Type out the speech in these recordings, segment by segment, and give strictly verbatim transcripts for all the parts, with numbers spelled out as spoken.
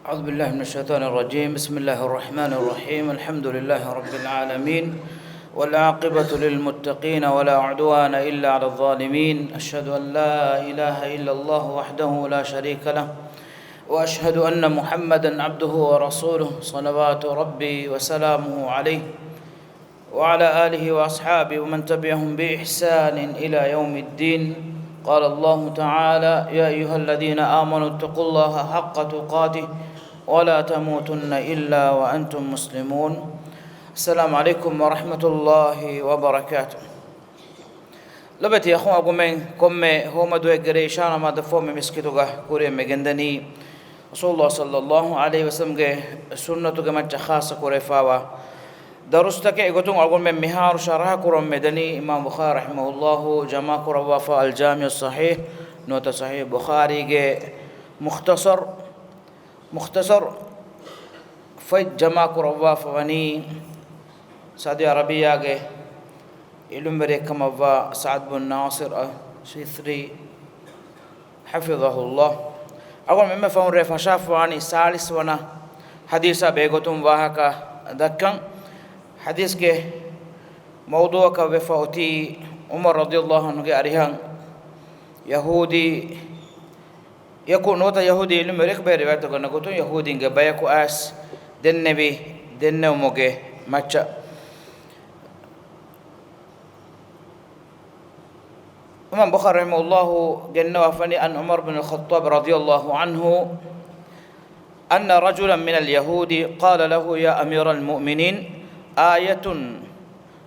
أعوذ بالله من الشيطان الرجيم. بسم الله الرحمن الرحيم. الحمد لله رب العالمين، والعاقبة للمتقين، ولا عدوان إلا على الظالمين. أشهد أن لا إله إلا الله وحده لا شريك له، وأشهد أن محمدا عبده ورسوله، صلوات ربي وسلامه عليه، وعلى آله وأصحابه ومن تبعهم بإحسان إلى يوم الدين. قال الله تعالى: يا أيها الذين آمنوا اتقوا الله حق تقاته ولا تموتن إلا وأنتم مسلمون. السلام عليكم ورحمة الله وبركاته. ލޮބުވެތި އަޚުން އަގުމެން، ކޮންމެ ހޯމަދުވަހެއްގެ ރޭ އިޝާ ނަމާދަށް ފަހު މި މިސްކިތުގަ ކުރިއަށް މިގެންދަނީ ރަސޫލުﷲ ޞައްލަﷲ ޢަލައިހި ވަސައްލަމްގެ ސުންނަތުގެ މައްޗަށް ޚާއްޞަ ކުރެފާވާ ދަރުސްތަކެއް. އެގޮތުން އަޅުގަނޑުމެން މިހާރު ޝަރަޙަ ކުރަން މިދަނީ އިމާމް ބުޚާރީ ރަޙިމަހުﷲ ޖަމާ ކުރައްވާފާ އަލްޖާމިޢުއްޞަޙީޙް ނުވަތަ ޞަޙީޙް ބުޚާރީގެ މުޚްތަޞަރު، މުޚްތަޞަރު ފޮތް ޖަމާ ކުރައްވާފަ ވަނީ ސައުދީ ޢަރަބިއްޔާގެ ޢިލްމުވެރިއެއް ކަމަށްވާ ސަޢްދު ބުން ނާޞިރު އައްޝިތްރީ ޙަފިޡަހުﷲ. އަޅުގަނޑުމެން އެންމެ ފަހުން ރޭ ފަށާފަވާނީ ސާޅީސް ވަނަ ޙަދީޘާ ބެހޭގޮތުން ވާހަކަ ދައްކަން. ޙަދީޘްގެ މައުޟޫޢަކަށް ވެފަ އޮތީ ޢުމަރު ރަޟިޔަﷲ ޢަންހުގެ އަރިހަށް ޔަހޫދީ ޔަކު ނުވަތަ ޔަހޫދީ ޢިލްމުވެރިޔަކު ބޭރު ރިވާޔަތު ގަންނަ ގޮތުން ޔަހޫދީންގެ ބަޔަކު އައިސް ދެންނެވި ދެންނެވުމުގެ މައްޗަށް. އިމާމް ބުޚާރީ ރަޙިމަހުﷲ ގެންނަވާފަނީ، عن عمر بن الخطاب رضي الله عنه أن رجلا من اليهود قال له: يا أمير المؤمنين، آية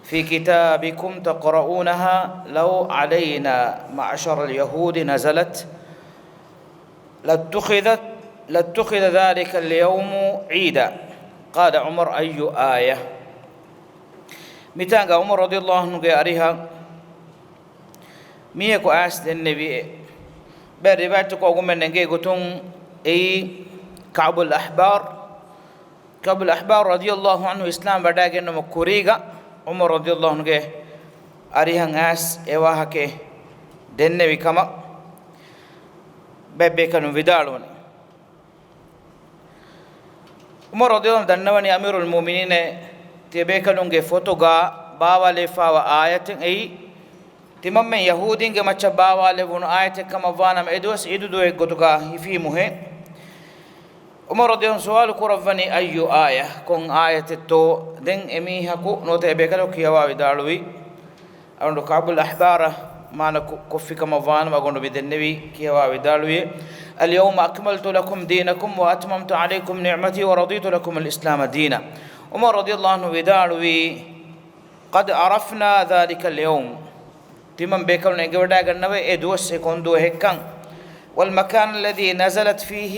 في كتابكم تقرؤونها لو علينا معشر اليهود نزلت لاتخذت، لاتخذ ذلك اليوم عيدا. قال عمر: أي آية؟ މިތާނގަ ޢުމަރު ރަޟިޔަﷲ ޢަންހުގެ އަރިހަށް މީހަކު އައިސް ދެންނެވި. ބޭރު ރިވާޔަތަކު އަގުމެން އެނގޭ ގޮތުން އެއީ ކަޢުބުލް އަޙްބާރު، ކަޢުބުލް އަޙްބާރު ރަޟިޔަﷲ ޢަންހު އިސްލާމް ވަޑައިގެންނުމުގެ ކުރީގަ ޢުމަރު ރަޟިޔަﷲ ޢަންހުގެ އަރިހަށް އައިސް އެ ވާހަކައެއް ދެންނެވި ކަމަށް ބައެއް ބޭކަލުން ވިދާޅުވަނީ. ޢުމަރު ރަޟިޔަﷲ ދަންނަވަނީ އަމީރުލް މުއުމިނީން ތިޔަބޭކަލުންގެ ފޮތުގަ ބާވާލެވިފާވާ އާޔަތެއް އެއީ، ތިމަންމެން ޔަހޫދީންގެ މައްޗަށް ބާވާލެވުނު އާޔަތެއް ކަމަށްވާނަމަ، އެ ދުވަސް ޢީދު ދުވަހެއް ގޮތުގަ ހިފީމުހޭ. ޢުމަރު ރަޟިޔަﷲ ޢަންހު ސުވާލު ކުރައްވަނީ، أي آية؟ ކޮން އާޔަތެއްތޯ؟ ދެން އެމީހަކު ނުވަތަ އެބޭކަލަކު ކިޔަވާ ވިދާޅުވީ، އަޅުގަނޑު ކަޢުބުލް އަޙްބާރަށް މާނަ ކު-، ކޮށްފި ކަމަށް ވާނަމަ، އަޅުގަނޑު މި ދެންނެވީ ކިޔަވާ ވިދާޅުވި، اليوم أكملت لكم دينكم وأتممت عليكم نعمتي ورضيت لكم الإسلام دينا. ޢުމަރު ރަޟިޔަﷲ ޢަންހު ވިދާޅުވީ، قد عرفنا ذلك اليوم. ތިމަން ބޭކަލުން އެނގިވަޑައިގަންނަވައި އެ ދުވަސް އެ ކޮން ދުވަހެއްކަން. والمكان الذي نزلت فيه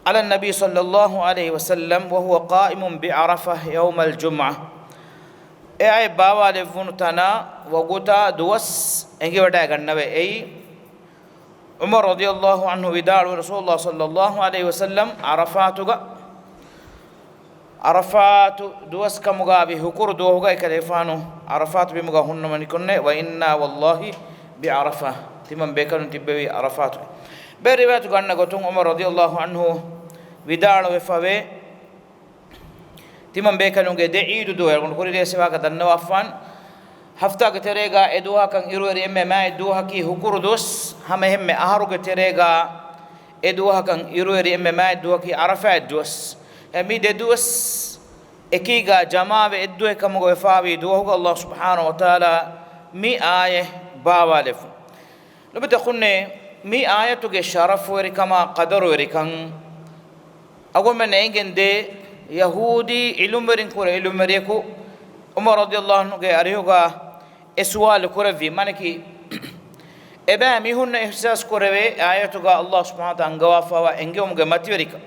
على النبي صلى الله عليه وسلم وهو قائم بعرفة يوم الجمعة. އެ އާޔަތް ބާވާލެއްވުނު ތަނާ ވަގުތާ ދުވަސް އެނގިވަޑައިގަންނަވައި އެއީ، ޢުމަރު ރަޟިޔަﷲ ޢަންހު ވިދާޅުވި، ރަސޫލުﷲ ޞައްލަﷲ ޢަލައިހި ވަސައްލަމް ޢަރަފާތުގަ، ޢަރަފާތު ދުވަސް ކަމުގަ ވި ހުކުރު ދުވަހުގައި ކަލޭފާނު ޢަރަފާތު ބިމުގަ ހުންނަމުން ކުންނޭ، وإنا والله بعرفة، ތިމަން ބޭކަލުން ތިއްބެވީ ޢަރަފާތުގަ. ބޭރު ރިވާޔަތު ގަންނަ ގޮތުން ޢުމަރު ރަޟިޔަﷲ ޢަންހު ވިދާޅުވެފަވޭ، ތިމަން ބޭކަލުންގެ ދެ ޢީދު ދުވަހު، އަޅުގަނޑު ކުރިން ރޭ ވާހަކަ ދަންނަވާފާން، ހަފްތާގެ ތެރޭގަ އެ ދުވަހަކަށް އިރުއެރި އެންމެ މާތް ދުވަހަކީ ހުކުރު ދުވަސް، ހަމަ އެހެންމެ އަހަރުގެ ތެރޭގަ އެ ދުވަހަކަށް އިރުއެރި އެންމެ މާތް ދުވަހަކީ ޢަރަފާތް ދުވަސް. އެ މި ދެ ދުވަސް އެކީގަ ޖަމާވެ އެއްދުވަހެއް ކަމުގަ ވެފާވީ ދުވަހުގަ ﷲ ސުބްޙާނަހޫ ވަތަޢާލާ މި އާޔަތް ބާވާލެއްވުން. ލޮބުވެތި އަޚުންނޭ، މި އާޔަތުގެ ޝަރަފުވެރިކަމާ ޤަދަރުވެރިކަން އަޅުގަނޑުމެންނަށް އެނގެންދޭ، ޔަހޫދީ ޢިލްމުވެރިން ކުރެ ޢިލްމުވެރިޔަކު ޢުމަރު ރަޟިޔަﷲ ޢަންހުގެ އަރިހުގަ އެ ސުވާލު ކުރެއްވީ، މާނައަކީ، އެބައިމީހުންނަށް އިޙްސާސް ކުރެވޭ، އާޔަތުގަ ﷲ ސުބްޙާނަހޫ ވަތަޢާލާ އަންގަވާފައިވާ އެންގެވުމުގެ މަތިވެރިކަން.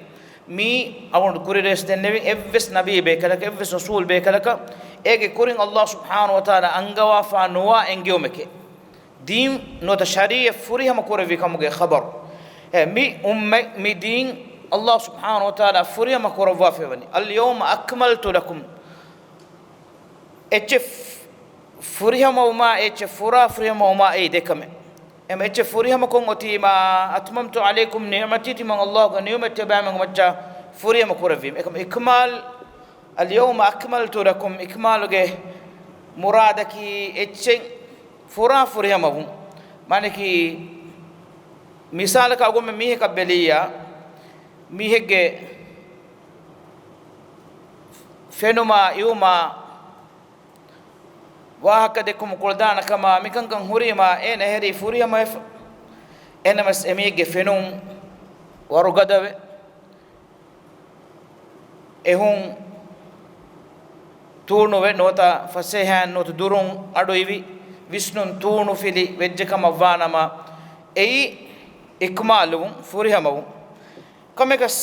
މީ އަޅުގަނޑު ކުރިން ރޭ ދެންނެވި އެއްވެސް ނަބީ ބޭކަލަކަށް، އެއްވެސް ރަސޫލް ބޭކަލަކަށް، އޭގެ ކުރިން ﷲ ސުބްޙާނަހޫ ވަތަޢާލާ އަންގަވާފަ ނުވާ އެންގެވުމެކޭ. ދީން ނުވަތަ ޝަރީޢަތް ފުރިހަމަ ކުރެއްވި ކަމުގެ ޚަބަރު. އެ މި އުއްމަތް، މި ދީން ﷲ ސުބްޙާނަހޫ ވަތަޢާލާ ފުރިހަމަ ކުރައްވާފައިވަނީ. اليوم أكملت لكم. އެއްޗެއް ފުރިހަމަވުމާ، އެއްޗެއް ފުރާ ފުރިހަމަވުމާ އެއީ ދެކަމެއް. އެއްޗެއް ފުރިހަމަކޮށް އޮތީމާ، أتممت عليكم نعمتي، ތިމަން ﷲގެ ނިޢުމަތް ތިޔަބައިމީހުންގެ މައްޗަށް ފުރިހަމަ ކުރެއްވީމަ. އެކަމަ އިކްމާލް، اليوم أكملت لكم، އިކްމާލުގެ މުރާދަކީ އެއްޗެއް ފުރާ ފުރިހަމަވުން. މާނައަކީ، މިސާލަކަށް އަގުމެ މީހަކަށް ބެލިއްޔާ، މީހެއްގެ ފެނުމާ އިވުމާ ވާހަކަ ދެއްކުމު ކުޅަދާނަ ކަމާ މިކަންކަން ހުރީމާ އޭނަ އެހެރީ ފުރިހަމަވެފަ. އެހެންނަމަވެސް އެމީހެއްގެ ފެނުން ވަރުގަދަވެ، އެހުން ތޫނުވެ، ނުވަތަ ފަސޭހައިން ނުވަތަ ދުރުން އަޑު އިވި، ވިސްނުން ތޫނުފިލި ވެއްޖެ ކަމަށް ވާނަމަ، އެއީ އިކްމާލުވުން، ފުރިހަމަވުން. ކޮންމެއަކަސް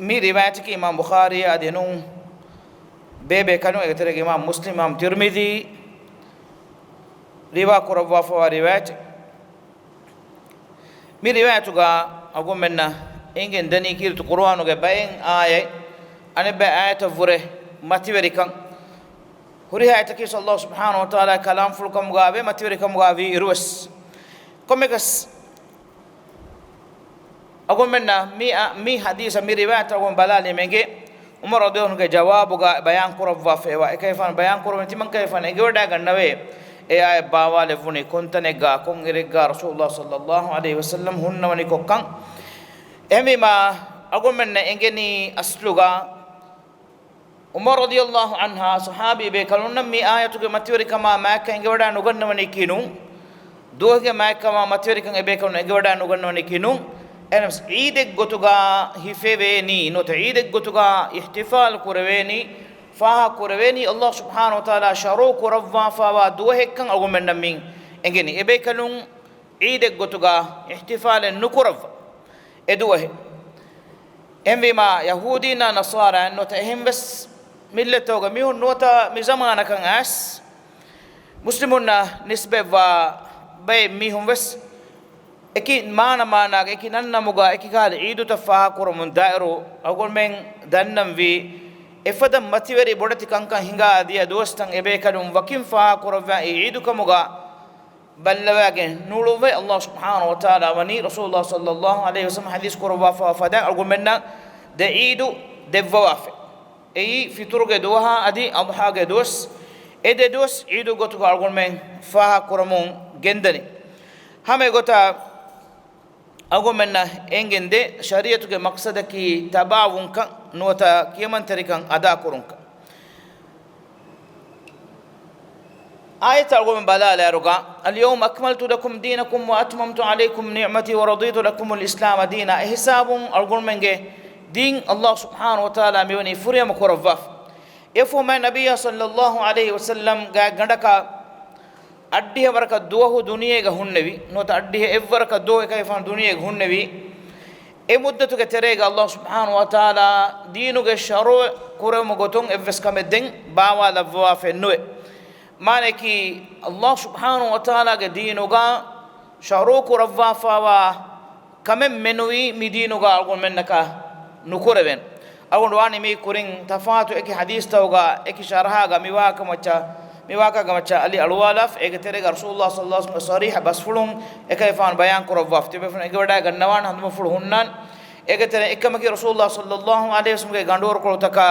މި ރިވާޔަތަކީ އިމާމް ބުޚާރީ އަދި ނޫން ބޭބޭކަލުން، އޭގެ ތެރޭގަ އިމާމް މުސްލިމް، އިމާމް ތިރްމިޛީ ރިވާ ކުރައްވާފަވާ ރިވާޔަތެއް. މި ރިވާޔަތުގަ އަގުމެންނަށް އެނގެން ދަނީ ކީރިތި ޤުރުއާނުގެ ބައެއް އާޔަތް، އަނެއްބައި އާޔަތަށްވުރެ މަތިވެރިކަން، ހުރިހާ އެތަކީ ﷲ ސުބްޙާނަހޫ ވަތަޢާލާ ކަލާމްފުޅުކަމުގައި ވޭ، މަތިވެރިކަމުގައި ވީ އިރުވެސް. ކޮންމެއަކަސް އަގުމެންނަށް މި، މި ޙަދީޘަށް، މި ރިވާޔަތަށް އަގުމެން ބަލާލީމަ އެނގޭ، ޢުމަރު ރަޟިޔަﷲ ޢަންހުގެ ޖަވާބުގަ ބަޔާން ކުރައްވާފައިވާ، އެކަލޭގެފާނު ބަޔާން ކުރައްވަނީ ތިމަން ކަލޭގެފާނު އެނގިވަޑައިގަންނަވޭ، އެ އާޔަތް ބާވާލެއްވުނީ ކޮންތަނެއްގަ، ކޮން އިރެއްގަ ރަސޫލުﷲ ޞައްލައްލާހު ޢަލައިހި ވަސައްލަމް ހުންނަވަނީ ކޮށްކަން. އެހެންވީމާ، އަގުމެންނަށް އެނގެނީ އަސްލުގަ ޢުމަރު ރަޟިޔަﷲ ޢަންހާ ޞަޙާބީ ބޭކަލުންނަށް މި އާޔަތުގެ މަތިވެރިކަމާ މާތްކަން އެނގިވަޑައި ނުގަންނަވަނީކީ ނޫން. ދުވަހުގެ މާތްކަމާ މަތިވެރިކަން އެބޭކަލުން އެނގިވަޑައި ނުގަންނަވަނީކީ ނޫން. އެހެނަސް ޢީދެއްގޮތުގަ ހިފެވޭނީ، ނުވަތަ ޢީދެއްގޮތުގަ އިޙްތިފާލު ކުރެވޭނީ، ފާހަގަ ކުރެވޭނީ، ﷲ ސުބްޙާނަހޫ ވަތަޢާލާ ޝަރުޢު ކުރައްވާފައިވާ ދުވަހެއްކަން އަގުމެންނަށް މި އެނގެނީ. އެބޭކަލުން ޢީދެއްގޮތުގަ އިޙްތިފާލެއް ނުކުރައްވާ އެ ދުވަހެއް. އެހެންވީމާ، ޔަހޫދީންނާ ނަޞާރާއިން ނުވަތަ އެހެންވެސް މިއްލަތުގެ މީހުން ނުވަތަ މި ޒަމާނަކަށް އައިސް މުސްލިމުންނަށް ނިސްބަތްވާ ބައެއް މީހުން ވެސް އެކި މާނަމާނާގެ، އެކި ނަންނަމުގަ، އެކި ކަހަލަ ޢީދުތައް ފާހަގަކުރަމުން ދާއިރު އަޅުގަނޑުމެން ދަންނަންވީ، އެފަދަ މަތިވެރި ބޮޑެތި ކަންކަން ހިނގާ ދިޔަ ދުވަސްތައް އެބޭކަލުން ވަކިން ފާހަގަކުރައްވާ އެ ޢީދުކަމުގަ ބައްލަވައިގެން ނޫޅުއްވައި، ﷲ ސުބްޙާނަހޫ ވަތަޢާލާ ވަނީ ރަސޫލުﷲ ޞައްލައްލާހު ޢަލައިހި ވަސައްލަމަ ޙަދީޘް ކުރައްވާފައިވާ ފަދައިން އަޅުގަނޑުމެންނަށް ދެ ޢީދު ދެއްވަވާފަ. އެއީ ފިޠުރުގެ ދުވަހާ އަދި އަޟްޙާގެ ދުވަސް. އެ ދެ ދުވަސް ޢީދު ގޮތުގަ އަޅުގަނޑުމެން ފާހަގަކުރަމުން ގެންދަނީ. ހަމަ އެގޮތަށް އަޅުގަނޑުމެންނަށް އެނގެންދޭ ޝަރީޢަތުގެ މަޤްޞަދަކީ ތަބާވުންކަން ނުވަތަ ކިޔަމަންތެރިކަން އަދާކުރުންކަން. އާޔަތަށް އަޅުގަނޑުމެން ބަލާލާއިރުގަ، اليوم أكملت لكم دينكم وأتممت عليكم نعمتي ورضيت لكم الإسلام دينا. އެހިސާބުން އަޅުގަނޑުމެންގެ ދީން ﷲ ސުބްޙާނަހޫ ވަތަޢާލާ މިވަނީ ފުރިހަމަ ކުރައްވާފަ. އެފަހުމައި ނަބިއްޔާ ޞައްލައްލާހު ޢަލައިހި ވަސައްލަމް ގާތްގަނޑަކަށް އައްޑިހަ ވަރަކަށް ދުވަހު ދުނިޔޭގަ ހުންނެވި، ނުވަތަ އައްޑިހަ އެއްވަރަކަށް ދުވަހު އެކަލޭގެފާނު ދުނިޔޭގަ ހުންނެވި. އެ މުއްދަތުގެ ތެރޭގަ ﷲ ސުބްޙާނަހޫ ވަތަޢާލާ ދީނުގެ ޝަރުޢު ކުރެވުމުގެ ގޮތުން އެއްވެސް ކަމެއް ދެން ބާވާލައްވަވާފައެއް ނުވޭ. މާނައަކީ، ﷲ ސުބްޙާނަހޫ ވަތަޢާލާގެ ދީނުގަ ޝަރުޢު ކުރައްވާފައިވާ ކަމެއް މެނުވީ މި ދީނުގަ އަޅުގަނޑުމެންނަކަށް ނުކުރެވޭނެ. އަޅުގަނޑު ވާނީ މީ ކުރިން ތަފާތު އެކި ޙަދީޘްތަކުގަ، އެކި ޝަރަޙާގަ މި ވާހަކަ މައްޗަށް، މި ވާހަކަ މައްޗަށް އަލި އަޅުވާލާފަ. އޭގެ ތެރޭގަ ރަސޫލުﷲ ޞައްލައްލާހު ޢަލައިހި ވަސައްލަމްގެ ޞަރީޙަ ބަސްފުޅުން އެކަލޭގެފާނު ބަޔާން ކުރައްވާފަ. ތިބޭފުޅުން އެނގިވަޑައިގަންނަވާނެ ހަނދުމަފުޅު ހުންނާނެ. އޭގެ ތެރޭ އެއްކަމަކީ ރަސޫލުﷲ ޞައްލައްލާހު ޢަލައިހި ވަސައްލަމްގެ ގަނޑުވަރުކޮޅުތަކާ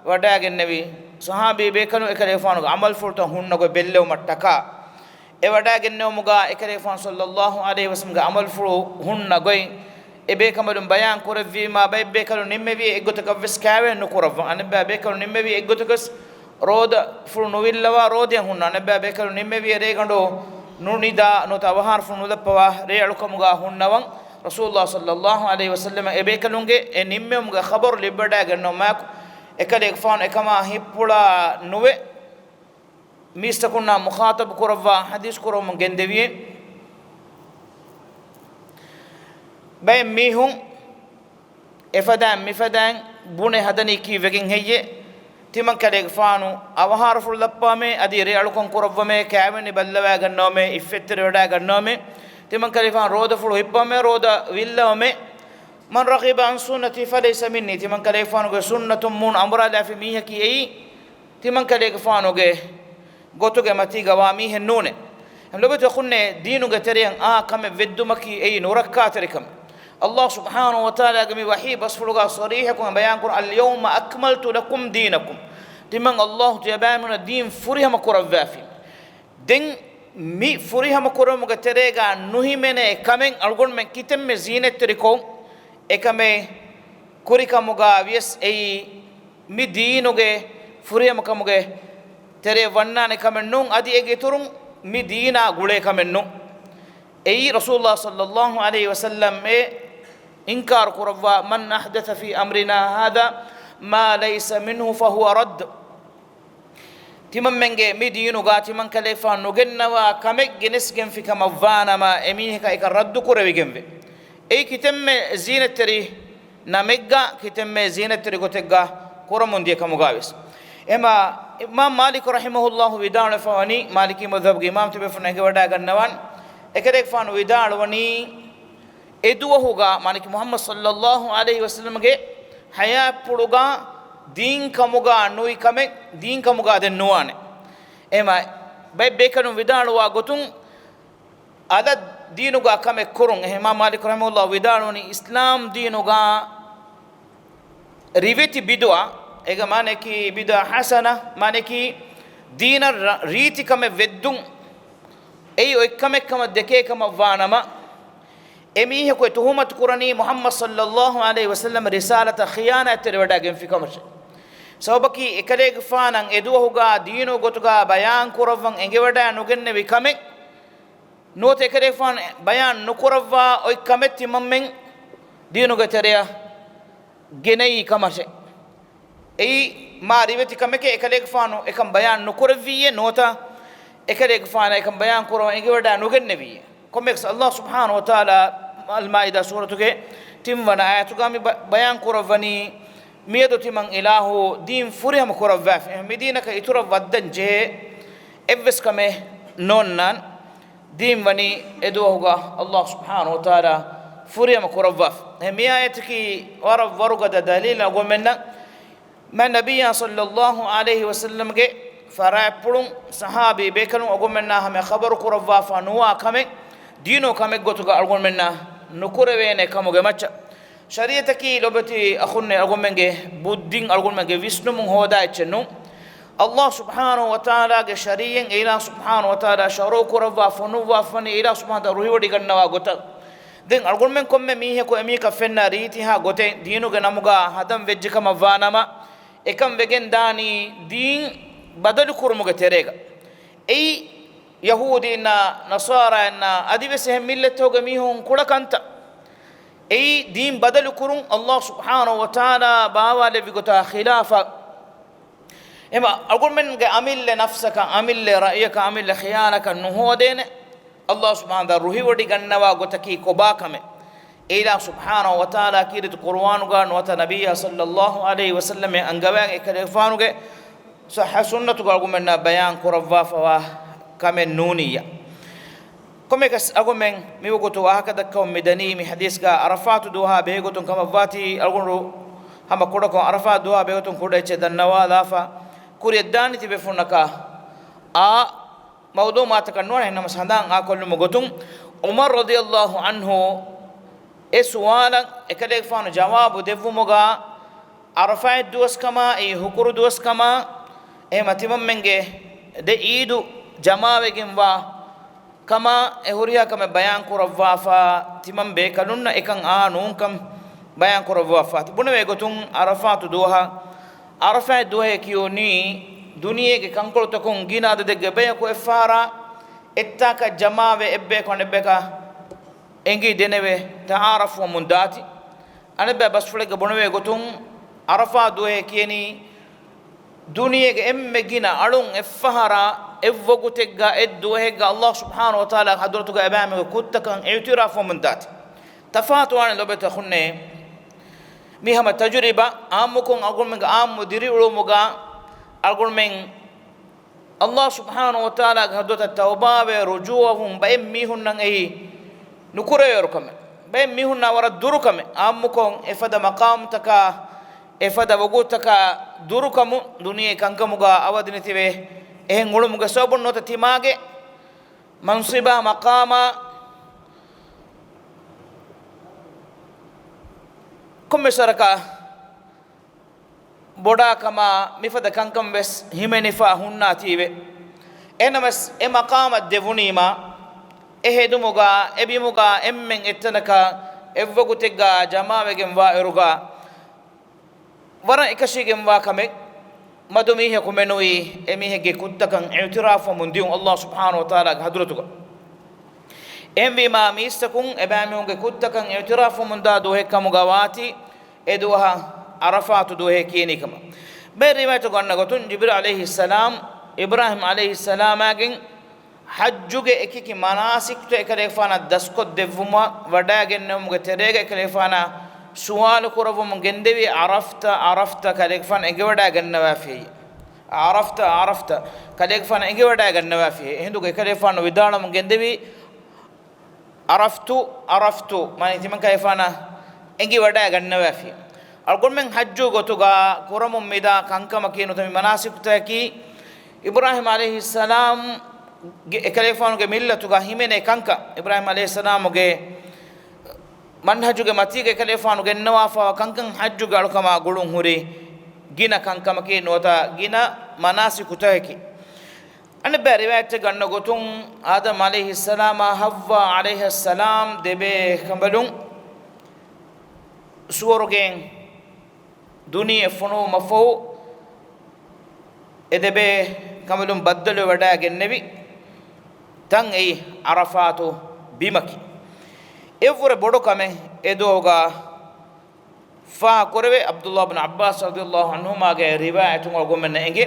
ވަޑައިގެންނެވި ޞަޙާބީ ބޭކަލުން އެކަލޭގެފާނުގެ ޢަމަލުފުޅުތައް ހުންނަ ގޮތް ބެއްލެވުމަށްޓަކާ. އެ ވަޑައިގެންނެވުމުގަ އެކަލޭގެފާނު ޞައްލައްލާހު ޢަލައިހި ވަސައްލަމްގެ ޢަމަލުފުޅު ހުންނަ ގޮތް އެ ބޭކަމަލުން ބަޔާން ކުރެއްވީމާ، ބައެއް ބޭކަލުން ނިންމެވިއޭ އެއްގޮތަކަށް ވެސް ކާވެނި ނުކުރައްވަން. އަނެއްބައި ބޭކަލުން ނިންމެވިއޭ އެއްގޮތަކަށް ރޯދަފުޅު ނުވިއްލަވާ ރޯދައިން ހުންނަ، އަނެއްބައި ބޭކަލުން ނިންމެވިއޭ ރޭގަނޑު ނުނިދާ ނުވަތަ އަވަހާރަފުޅު ނުލައްޕަވާ ރޭއަޅުކަމުގަ ހުންނަވަން. ރަސޫލުﷲ ޞައްލައްލާހު ޢަލައިހި ވަސައްލަމަށް އެ ބޭކަލުންގެ އެ ނިންމެވުމުގެ ޚަބަރު ލިބިވަޑައިގަންނަވުމާއެކު، އެކަލޭގެފާނު އެކަމާ ހިތްޕުޅާ ނުވެ، މީސްތަކުންނާ މުޚާޠަބު ކުރައްވާ ޙަދީޘް ކުރަމުން ގެންދެވިއޭ. ބައެއް މީހުން އެފަދައިން މިފަދައިން ބުނެ ހަދަނީ ކީއްވެގެން ހެއްޔޭ؟ ތިމަން ކަލޭގެފާނު އަވަހާރަފުޅު ލައްޕާމޭ، އަދި ރޭއަޅުކަން ކުރައްވަމޭ، ކާވެނި ބައްލަވައިގަންނަވަމޭ، އިއްފަތްތެރިވެވަޑައިގަންނަވަމޭ. ތިމަން ކަލޭގެފާނު ރޯދަފުޅު ހިއްޕަވަމޭ، ރޯދަ ވިއްލަވަމޭ. من رغب عن سنتي فليس مني. ތިމަން ކަލޭގެފާނުގެ ސުންނަތުން މޫނު އަނބުރާލާފި މީހަކީ އެއީ ތިމަން ކަލޭގެފާނުގެ ގޮތުގެ މަތީގަ ވާ މީހެއް ނޫނޭ. ލޮބުވެތި އަޚުންނޭ، ދީނުގެ ތެރެއަށް އާ ކަމެއް ވެއްދުމަކީ އެއީ ނުރައްކާތެރިކަމެއް. ﷲ ސުބްޙާނަހޫ ވަތަޢާލާގެ މި ވަޙީ ބަސްފުޅުގާ ޞަރީޙަކޮށް ބަޔާންކުރަން، اليوم أكملت لكم دينكم. ތިމަން ﷲ ތިޔަބައިމީހުނަށް ދީން ފުރިހަމަ ކުރައްވާފި. ދެން މި ފުރިހަމަ ކުރުމުގެ ތެރޭގާ ނުހިމެނޭ ކަމެއް އަޅުގަނޑުމެން ކިތަންމެ ޒީނަތްތެރިކޮށް އެކަމެއް ކުރިކަމުގާ ވިޔަސް އެއީ މި ދީނުގެ ފުރިހަމަކަމުގެ ތެރެއަށް ވަންނާނެ ކަމެއް ނޫން. އަދި އޭގެ އިތުރުން މި ދީނާ ގުޅޭ ކަމެއް ނޫން. އެއީ ރަސޫލުﷲ ޞައްލައްލާހު ޢަލައިހި ވަސައްލަމް އެ އިންކާރު ކުރައްވާ، من أحدث في أمرنا هذا ما ليس منه فهو رد. ތިމަންމެންގެ މި ދީނުގާ ތިމަންކަލޭގެފާނު ނުގެންނަވާ ކަމެއް ގެނެސްގެންފި ކަމަށްވާނަމަ، އެމީހަކަށް އެކަން ރައްދު ކުރެވިގެންވޭ. އެއީ ކިތަންމެ ޒީނަތްތެރި ނަމެއްގާ، ކިތަންމެ ޒީނަތްތެރި ގޮތެއްގާ ކުރަމުންދިޔަ ކަމުގާވެސް. އެމާ އިމާމް މާލިކު ރަޙިމަހުﷲ ވިދާޅުވެފަވަނީ، މާލިކީ މަޛްހަބުގެ އިމާމްތަކުން އެނގިވަޑައިގަންނަވާން، އެކަލޭގެފާނު ވިދާޅުވަނީ، އެދުވަހުގާ، މާނައަކީ މުޙައްމަދު ޞައްލައްލާހު ޢަލައިހި ވަސައްލަމްގެ ޙަޔާތްޕުޅުގާ ދީން ކަމުގާ ނުވި ކަމެއް ދީން ކަމުގާ ދެން ނުވާނެ. އެހެމަ ބައެއް ބޭކަލުން ވިދާޅުވާ ގޮތުން، އަލަށް ދީނުގާ ކަމެއް ކުރުން. އެހެމާ މާލިކު ރަޙިމަހުﷲ ވިދާޅުވަނީ، އިސްލާމް ދީނުގާ ރިވެތި ބިދުޢަ، އޭގެ މާނައަކީ ބިދުޢަ ޙަސަނަ، މާނައަކީ ދީނަށް ރަ-، ރީތި ކަމެއް ވެއްދުން، އެއީ އޮތްކަމެއް ކަމަށް ދެކޭ ކަމަށް ވާނަމަ، އެމީހަކު އެ ތުހުމަތު ކުރަނީ މުޙައްމަދު ޞައްލައްލާހު ޢަލައިހި ވަސައްލަމް ރިސާލަތަށް ޚިޔާނާތްތެރިވެވަޑައިގެންފި ކަމަށޭ. ސަބަބަކީ އެކަލޭގެފާނަށް އެދުވަހުގާ ދީނު ގޮތުގާ ބަޔާން ކުރައްވަން އެނގިވަޑައި ނުގެންނެވި ކަމެއް، ނުވަތަ އެކަލޭގެފާނު ބަޔާން ނުކުރައްވާ އޮތް ކަމެއް ތިމަންމެން ދީނުގެ ތެރެއަށް ގެނައީ ކަމަށެ. އެއީ މާ ރިވެތި ކަމެކޭ، އެކަލޭގެފާނު އެކަން ބަޔާން ނުކުރެއްވިއްޔޭ، ނުވަތަ އެކަލޭގެފާނަށް އެކަން ބަޔާން ކުރަން އެނގިވަޑައި ނުގެންނެވިއްޔޭ. ކޮންމެއަކަސް ﷲ ސުބްޙާނަހޫ ވަތަޢާލާ އަލްމާއިދާ ސޫރަތުގެ ތިންވަނަ އާޔަތުގާ މި ބަ-، ބަޔާން ކުރައްވަނީ، މިއަދު ތިމަން އިލާހު ދީން ފުރިހަމަ ކުރައްވާފި. މި ދީނަކަށް އިތުރަށް ވައްދަން ޖެހޭ އެއްވެސް ކަމެއް ނޯންނާން. ދީން ވަނީ އެދުވަހުގަ ﷲ ސުބްޙާނަހޫ ވަތަޢާލާ ފުރިހަމަ ކުރައްވާފަ. އެ މި އާޔަތަކީ ވަރަށް ވަރުގަދަ ދަލީލެއް އަޅުގަނޑުމެންނަށް. މާތް ނަބިއްޔާ ޞައްލައްލާހު ޢަލައިހި ވަސައްލަމްގެ ފަރާތްޕުޅުން ޞަޙާބީ ބޭކަލުން އަޅުގަނޑުމެންނާ ހަމަ ޚަބަރު ކުރައްވާފަ ނުވާ ކަމެއް ދީނު ކަމެއް ގޮތުގަ އަޅުގަނޑުމެންނަށް ނުކުރެވޭނެ ކަމުގެ މައްޗަށް. ޝަރީޢަތަކީ ލޮބެތި އަޚުންނޭ އަޅުގަނޑުމެންގެ ބުއްދިން އަޅުގަނޑުމެންގެ ވިސްނުމުން ހޯދާ އެއްޗެއް ނޫން. ﷲ ސުބްޙާނަހޫ ވަތަޢާލާގެ ޝަރީޢަތް އެ އިލާހު ސުބްޙާނަހޫ ވަތަޢާލާ ޝަރުޢު ކުރައްވާ ފޮނުއްވާފަ ވަނީ އެ އިލާހު ސުބްޙާނަހޫ ވަތަޢާލާ ރުހިވޮޑިގަންނަވާ ގޮތަށް. ދެން އަޅުގަނޑުމެން ކޮންމެ މީހަކު އެމީހަކަށް ފެންނަ ރީތިހާ ގޮތެއް ދީނުގެ ނަމުގަ ހަދަން ވެއްޖެ ކަމަށް ވާނަމަ، އެކަން ވެގެން ދާނީ ދީން ބަދަލު ކުރުމުގެ ތެރޭގަ. އެއީ ޔަހޫދީންނާ، ނަޞާރާއިންނާ، އަދިވެސް އެހެން މިއްލަތްތަކުގެ މީހުން ކުޅަ ކަންތައް. އެއީ ދީން ބަދަލު ކުރުން ﷲ ސުބްޙާނަހޫ ވަތަޢާލާ ބާވާލެއްވި ގޮތާ ޚިލާފަށް. އެމަ އަޅުގަނޑުމެންގެ އަމިއްލަ ނަފްސަކަށް، އަމިއްލަ ރައުޔަކަށް، އަމިއްލަ ޚިޔާލަކަށް ނުހޯދޭނެ. ﷲ ސުބްޙާނަހޫ ވަތަޢާލާ ރުހިވޮޑިގަންނަވާ ގޮތަކީ ކޮބާ ކަމެއް؟ އެ އިލާހު ސުބްޙާނަހޫ ވަތަޢާލާ ކީރިތި ޤުރުއާނުގަ ނުވަތަ ނަބިއްޔާ ޞައްލައްލާހު ޢަލައިހި ވަސައްލަމް އަންގަވާ އެކަލޭގެފާނުގެ ޞައްޙަ ސުންނަތުގަ އަޅުގަނޑުމެންނަށް ބަޔާން ކުރައްވާފަވާ ކަމެއް ނޫނިއްޔާ. ކޮންމެއަކަސް އަޅުގަނޑުމެން މިވަގުތު ވާހަކަ ދައްކަމުން މިދަނީ މި ޙަދީޘްގަ ޢަރަފާތު ދުވަހާ ބެހޭގޮތުން ކަމަށްވާތީ އަޅުގަނޑު ހަމަ ކުޑަކޮށް ޢަރަފާތު ދުވަހާ ބެހޭގޮތުން ކުޑަ އެއްޗެއް ދަންނަވާލާފަ ކުރިއަށްދާނީ ތިބޭފުޅުންނަކަށް އާ މަޢުލޫމާތަކަށް ނުވާނެ، އެހެންނަމަ ހަނދާން އާކޮށްލުމުގެ ގޮތުން ޢުމަރު ރަޟިޔައްލާހު ޢަންހު އެ ސުވާލަށް އެކަލޭގެފާނު ޖަވާބު ދެއްވުމުގަ ޢަރަފާތް ދުވަސްކަމާ އެއީ ހުކުރު ދުވަސްކަމާ އެހެމަ ތިމަންމެންގެ ދެ ޢީދު ޖަމާވެގެންވާ ކަމާ އެ ހުރިހާ ކަމެއް ބަޔާން ކުރައްވާފަ ތިމަން ބޭކަލުންނަށް އެކަން އާ ނޫންކަން ބަޔާން ކުރައްވާފަ. ބުނެވޭ ގޮތުން ޢަރަފާތު ދުވަހަށް ޢަރަފާތް ދުވަހޭ ކިޔުނީ ދުނިޔޭގެ ކަންކޮޅުތަކުން ގިނަ އަދަދެއްގެ ބަޔަކު އެއްފަހަރާ އެއްތާކަށް ޖަމާވެ އެއްބަޔަކު އަނެއްބަޔަކަށް އެނގި ދެނެވެ ތަޢާރަފްވަމުން ދާތި. އަނެއްބައި ބަސްފުޅެއްގަ ބުނެވޭ ގޮތުން ޢަރަފާ ދުވަހޭ ކިޔަނީ ދުނިޔޭގެ އެންމެ ގިނަ އަޅުން އެއްފަހަރާ އެއްވަގުތެއްގަ އެއްދުވަހެއްގަ ﷲ ސުބްޙާނަހޫ ވަތަޢާލާގެ ޙަޟްރަތުގަ އެބައިމީހުންގެ ކުށްތަކަށް އިޢުތިރާފްވަމުން ދާތި. ތަފާތުވާނެ ލޮބެތި އަޚުންނޭ. މީ ހަމަ ތަޖުރިބާ ޢާއްމުކޮށް އަޅުގަނޑުމެންގެ ޢާއްމު ދިރިއުޅުމުގަ އަޅުގަނޑުމެން ﷲ ސުބްޙާނަހޫ ވަތަޢާލާގެ ޙަޟްރަތަށް ތައުބާވެ ރުޖޫޢަވުން ބައެއް މީހުންނަށް އެއީ ނުކުރެވޭވަރު ކަމެއް. ބައެއް މީހުންނާ ވަރަށް ދުރު ކަމެއް. ޢާއްމުކޮށް އެފަދަ މަޤާމުތަކާ، އެފަދަ ވަގުތުތަކާ ދުރުކަމުން ދުނިޔެ ކަންކަމުގަ އަވަދިނެތިވެ، އެހެން އުޅުމުގެ ސަބަބުން ނުވަތަ ތިމާގެ މަންސިބާ މަޤާމާ ކޮންމެސް ވަރަކަށް ބޮޑާ ކަމާ މިފަދަ ކަންކަން ވެސް ހިމެނިފަ ހުންނާތީވެ. އެހެނަމަސް އެ މަޤާމަށް ދެވުނީމާ، އެ ހެދުމުގަ، އެ ބިމުގަ އެންމެން އެއްތަނަކަށް އެއްވަގުތެއްގަ ޖަމާވެގެން ވާއިރުގަ، ވަރަށް އެކަށީގެންވާ ކަމެއް، މަދު މީހަކު މެނުވީ އެ މީހެއްގެ ކުށްތަކަށް އިޢުތިރާފުވަމުން ދިޔުން ﷲ ސުބްޙާނަހޫ ވަތަޢާލާގެ ޙަޟްރަތުގަ. އެހެންވީމާ، މީސްތަކުން އެބައިމީހުންގެ ކުށްތަކަށް އިޢުތިރާފުވަމުންދާ ދުވަހެއް ކަމުގަ ވާތީ، އެ ދުވަހަށް ޢަރަފާތު ދުވަހޭ ކިޔެނީ ކަމަށް. ބައެއް ރިވާޔަތުގަ އަންނަ ގޮތުން، ޖިބްރީލް ޢަލައިހިއްސަލާމް އިބްރާހީމް ޢަލައިހިއްސަލާމާގެން ޙައްޖުގެ އެކިއެކި މަނާސިކްތައް އެކަލޭގެފާނަށް ދަސްކޮށްދެއްވުމަށް ވަޑައިގެންނެވުމުގެ ތެރޭގަ އެކަލޭގެފާނާ ސުވާލު ކުރައްވަމުން ގެންދެވީ، ޢަރަފްތަ، ޢަރަފްތަ، ކަލޭގެފާނު އެނގިވަޑައިގަންނަވާފިއޭ. ޢަރަފްތަ، ޢަރަފްތަ، ކަލޭގެފާނު އެނގިވަޑައިގަންނަވާފިއޭ. އެހިނދުގަ އެކަލޭގެފާނު ވިދާޅުވަމުން ގެންދެވީ، ޢަރަފްތު، ޢަރަފްތު، މާނަ ތިމަންކަލޭގެފާނަށް އެނގިވަޑައިގަންނަވާފި. އަޅުގަނޑުމެން ޙައްޖު ގޮތުގަ ކުރަމުން މިދާ ކަންކަމަކީ ނުވަތަ މި މަނާސިކުތަކަކީ، އިބްރާހީމް ޢަލައިހިއްސަލާމްގެ، އެކަލޭގެފާނުގެ މިއްލަތުގަ ހިމެނޭ ކަންކަން، އިބްރާހީމް ޢަލައިހިއްސަލާމުގެ މަންހަޖުގެ މަތީގަ އެކަލޭގެފާނު ގެންނަވާފައިވާ ކަންކަން ޙައްޖުގެ އަޅުކަމާ ގުޅުން ހުރި ގިނަ ކަންކަމަކީ ނުވަތަ ގިނަ މަނާސިކުތަކަކީ. އަނެއްބައި ރިވާޔަތެއްގަ އަންނަ ގޮތުން، އާދަމް ޢަލައިހިއްސަލާމާ ޙައްވާ ޢަލައިހައްސަލާމް ދެބޭ ކަނބަލުން ސުވަރުގެއިން ދުނިޔެ ފޮނުވުމަށްފަހު، އެ ދެބޭ ކަނބަލުން ބައްދަލުވެވަޑައިގެންނެވި ތަން އެއީ ޢަރަފާތު ބިމަކީ. އެއަށްވުރެ ބޮޑު ކަމެއް އެ ދުވަހުގަ ފާހަގަކުރެވޭ. ޢަބްދުﷲ ބިން ޢައްބާސް ރަޟިޔަﷲ ޢަންހުމާގެ ރިވާޔަތުން އަޅުގަނޑުމެންނަށް އެނގޭ،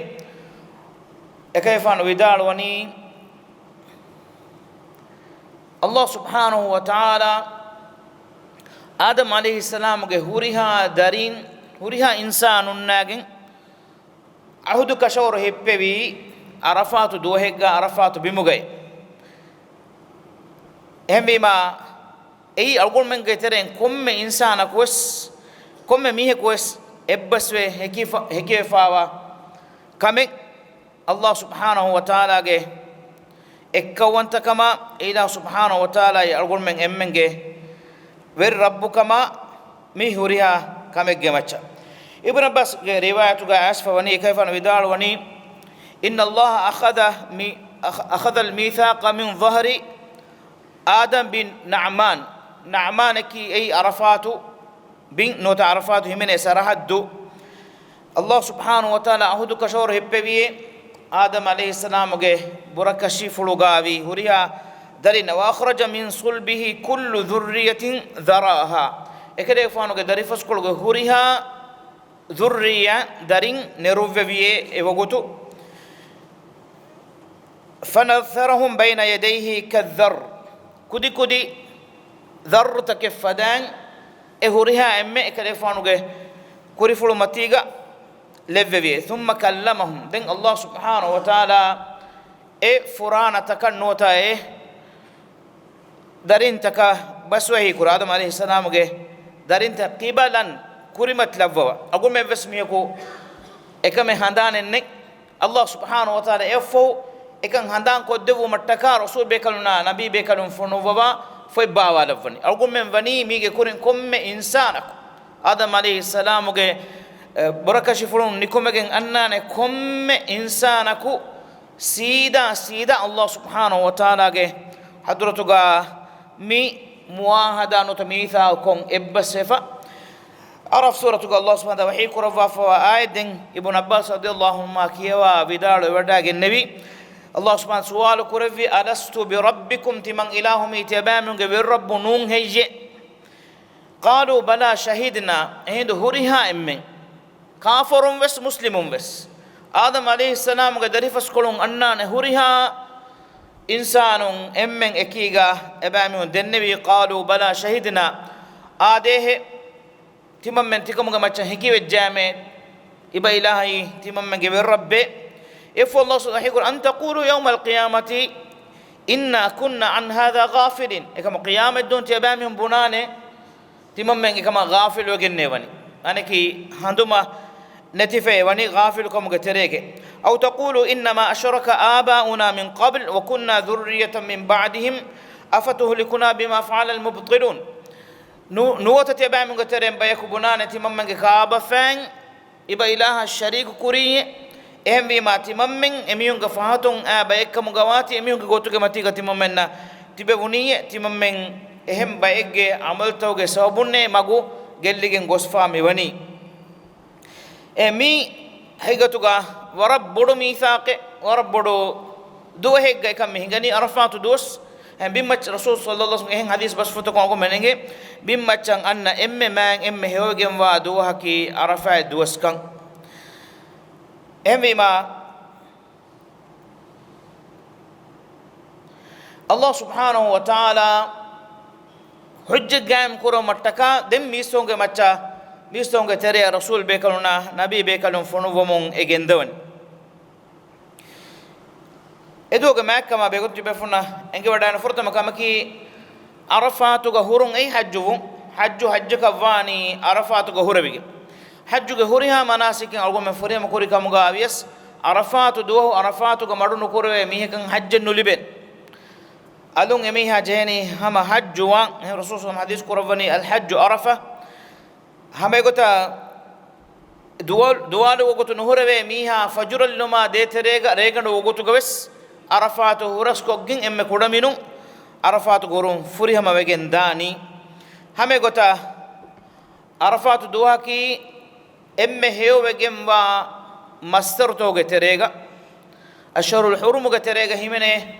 އެކަލޭގެފާނު ވިދާޅުވަނީ، ﷲ ސުބްޙާނަހޫ ވަތަޢާލާ އާދަމް ޢަލައިހިއްސަލާމުގެ ހުރިހާ ދަރީން، ހުރިހާ އިންސާނުންނާގެން ޢަހުދު ކަށަވަރު ހިއްޕެވީ ޢަރަފާތު ދުވަހެއްގަ ޢަރަފާތު ބިމުގައި. އެހެންވީމާ، އެއީ އަޅުގަނޑުމެންގެ ތެރެއިން ކޮންމެ އިންސާނަކުވެސް، ކޮންމެ މީހަކުވެސް އެއްބަސްވެ ހެކިފަ-، ހެކިވެފާވާ ކަމެއް. ﷲ ސުބްޙާނަހޫ ވަތަޢާލާގެ އެއްކައުވަންތަކަމާ، އެއިލާހު ސުބްޙާނަހޫ ވަތަޢާލާއީ އަޅުގަނޑުމެން އެންމެންގެ ވެރި ރައްބުކަމާ، މި ހުރިހާ ކަމެއްގެ މައްޗަށް. އިބްނު ޢައްބާސްގެ ރިވާޔަތުގަ އައިސްފަ ވަނީ، އެކަލޭގެފާނު ވިދާޅުވަނީ، إن الله أخذ مي-، أخ-، أخذ الميثاق من ظهر آدم بن نعمان. ނަޢުމާނަކީ އެއީ ޢަރަފާތު ބިން ނުވަތަ ޢަރަފާތު ހިމެނޭ ސަރަޙައްދު. ﷲ ސުބްޙާނަހޫ ވަތަޢާލާ ޢަހުދު ކަށަވަރު ހިއްޕެވިއޭ، އާދަމް ޢަލައިހިއްސަލާމުގެ ބުރަކަށިފުޅުގައި ހުރިހާ ދަރިން، وأخرج من صلبه كل ذرية ذرائها. އެކަލޭގެފާނުގެ ދަރިފަސްކޮޅުގެ ހުރިހާ ޛުއްރިއްޔާ ދަރިން ނެރުއްވެވިއޭ އެވަގުތު. فنثرهم بين يديه كالذر. ކުދިކުދި ޛައްރުތަކެއް ފަދައިން އެ ހުރިހާ އެންމެ އެކަލޭގެފާނުގެ ކުރިފުޅު މަތީގަ ލެއްވެވިއޭ. ثم كلمهم. ދެން ﷲ ސުބްޙާނަހޫ ވަތަޢާލާ އެ ފުރާނަތަކަށް ނުވަތަ އެ ދަރިންތަކަށް ބަސްވަހީކުރާ، އާދަމް ޢަލައިހިއްސަލާމުގެ ދަރިންތައް، قبلا، ކުރިމަތިލައްވަވާ. އަޅުގަނޑުމެން އެއްވެސް މީހަކު އެކަމެއް ހަނދާނެއް ނެތް. ﷲ ސުބްޙާނަހޫ ވަތަޢާލާ އެއަށްފަހު އެކަން ހަނދާން ކޮށްދެއްވުމަށްޓަކާ ރަސޫލް ބޭކަލުންނާ ނަބީ ބޭކަލުން ފޮނުއްވަވާ ފޮތް ބާވާލައްވަނީ. އަޅުގަނޑުމެން ވަނީ މީގެ ކުރިން ކޮންމެ އިންސާނަކު، އާދަމް ޢަލައިހިއްސަލާމުގެ، އެ، ބުރަކަށިފުޅުން ނިކުމެގެން އަންނާނެ ކޮންމެ އިންސާނަކު ސީދާ، ސީދާ ﷲ ސުބްޙާނަހޫ ވަތަޢާލާގެ ޙަޟްރަތުގަ މި މުޢާހަދާ ނުވަތަ މީޘާޤުކޮށް އެއްބަސްވެފަ. އަޢްރާފް ސޫރަތުގަ ﷲ ސުބްޙާނަހޫ ވަތަޢާލާ ވަޙީ ކުރައްވާފައިވާ އާޔަތް ދެން އިބްނު ޢައްބާސް ރަޟިޔަﷲ ޢަންހުމާ ކިޔަވާ ވިދާޅުވެވަޑައިގެންނެވި، ﷲ ސުބްޙާނަހޫ ސުވާލު ކުރެއްވި، ألست بربكم، ތިމަން އިލާހު މީތި އެބައިމީހުންގެ ވެރިރައްބު ނޫން ހެއްޔެވެ؟ قالوا بلى شهدنا. އެހިނދު ހުރިހާ އެންމެން، ކާފަރުން ވެސް މުސްލިމުން ވެސް، އާދަމް ޢަލައިހިއްސަލާމުގެ ދަރިފަސްކޮޅުން އަންނާނެ ހުރިހާ އިންސާނުން އެންމެން އެކީގަ އެބައިމީހުން ދެންނެވީ، قالوا بلى شهدنا، އާދޭހެ، ތިމަންމެން ތިކަމުގެ މައްޗަށް ހެކިވެއްޖައިމޭ، އިބަ އިލާހީ ތިމަންމެންގެ ވެރިރައްބޭ. އެއަށްފަހު ﷲ ސުބްޙާނަހޫ ވަތަޢާލާ އަން ތަޤޫލޫ ޔައުމަލް ޤިޔާމަތި އިންނާ ކުންނާ ޢަން ހާޛާ ޣާފިލީން. އެކަމަކު ޤިޔާމަތްދުވަހު ތިޔަބައިމީހުން ބުނާނެ، ތިމަންމެން އެކަމާ ޣާފިލުވެގެންނޭ ވަނީ. އަނެކީ ހަނދުމަ ނެތިފައޭ ވަނީ ޣާފިލުކަމުގެ ތެރޭގައި. أو تقولوا إنما أشرك آباؤنا من قبل وكنا ذرية من بعدهم أفتهلكنا بما فعل المبطلون. ނު-، ނުވަތަ ތިޔަބައިމީހުންގެ ތެރެއިން ބަޔަކު ބުނާނެ ތިމަންމެންގެ ކާބަފައިން އިބަ އިލާހަށް ޝަރީކު ކުރީއޭ. އެހެންވީމާ ތިމަންމެން އެމީހުންގެ ފަހަތުން އާ ބައެއްކަމުގަ ވާތީ އެމީހުންގެ ގޮތުގެ މަތީގަ ތިމަންމެންނަށް ތިބެވުނީއޭ. ތިމަންމެން އެހެން ބައެއްގެ ޢަމަލުތަކުގެ ސަބަބުންނޭ މަގު ގެއްލިގެން ގޮސްފާ މިވަނީ. އެ މީ ހަގީގަތުގަ ވަރަށް ބޮޑު މީސާޤެއް، ވަރަށް ބޮޑު ދުވަހެއްގަ އެކަން މި ހިނގަނީ ޢަރަފާތު ދުވަސް. އެ ބިންމައްޗަށް ރަސޫލު ޞައްލައްލާހު ޢަލައިހި ވަސައްލަމް އެހެން ޙަދީޘް ބަސްފުޅުތަކުން އަގުން މެނެގެ، ބިންމައްޗަށް އަންނަ އެންމެ މާތް އެންމެ ހެޔޮވެގެންވާ ދުވަހަކީ ޢަރަފާތް ދުވަސްކަން. އެހެންވީމާ، ﷲ ސުބްޙާނަހޫ ވަތަޢާލާ ޙުއްޖަތް ޤާއިމް ކުރުމަށްޓަކާ ދެން މީސްތަކުންގެ މައްޗަށް، މީސްތަކުންގެ ތެރެއަށް ރަސޫލް ބޭކަލުންނާ ނަބީ ބޭކަލުން ފޮނުއްވަމުން އެ ގެންދަވަނީ. އެދުވަހުގެ މާތްކަމާ ބެހޭގޮތުން ތިބޭފުޅުންނަށް އެނގިވަޑައިގަންނަ ފުރަތަމަ ކަމަކީ، ޢަރަފާތުގަ ހުރުން އެއީ ޙައްޖުވުން. ޙައްޖު ޙައްޖަކަށް ވާނީ ޢަރަފާތުގަ ހުރެވިގެން. ޙައްޖުގެ ހުރިހާ މަނާސިކެއް އަޅުގަނޑުމެން ފުރިހަމަ ކުރި ކަމުގަ ވިޔަސް، ޢަރަފާތު ދުވަހު ޢަރަފާތުގަ މަޑު ނުކުރެވޭ މީހަކަށް ޙައްޖެއް ނުލިބޭނެ. އަލުން އެމީހާ ޖެހެނީ ހަމަ ޙައްޖުވާން. އެހެން ރަސޫލު ޞައްލައްލާހު ޢަލައިހި ވަސައްލަމް ޙަދީޘް ކުރައްވަނީ، އަލްޙައްޖު ޢަރަފާ. ހަމަ އެގޮތަށް ދުވާ-، ދުވާލުވުގެ ގޮތުން ނުހުރެވޭ މީހާ ފަޖުރަށް ލުމާ ދޭތެރޭގަ ރޭގަނޑު ވަގުތުގަވެސް ޢަރަފާތު ހުރަސްކޮށްގެން އެންމެ ކުޑަމިނުން ޢަރަފާތުގެ ހުރުން ފުރިހަމަވެގެން ދާނީ. ހަމަ އެގޮތަށް ޢަރަފާތު ދުވަހަކީ އެންމެ ހެޔޮވެގެންވާ މައްސަރުތަކުގެ ތެރޭގަ، އަޝްހުރުލް ޙުރުމުގެ ތެރޭގަ ހިމެނޭ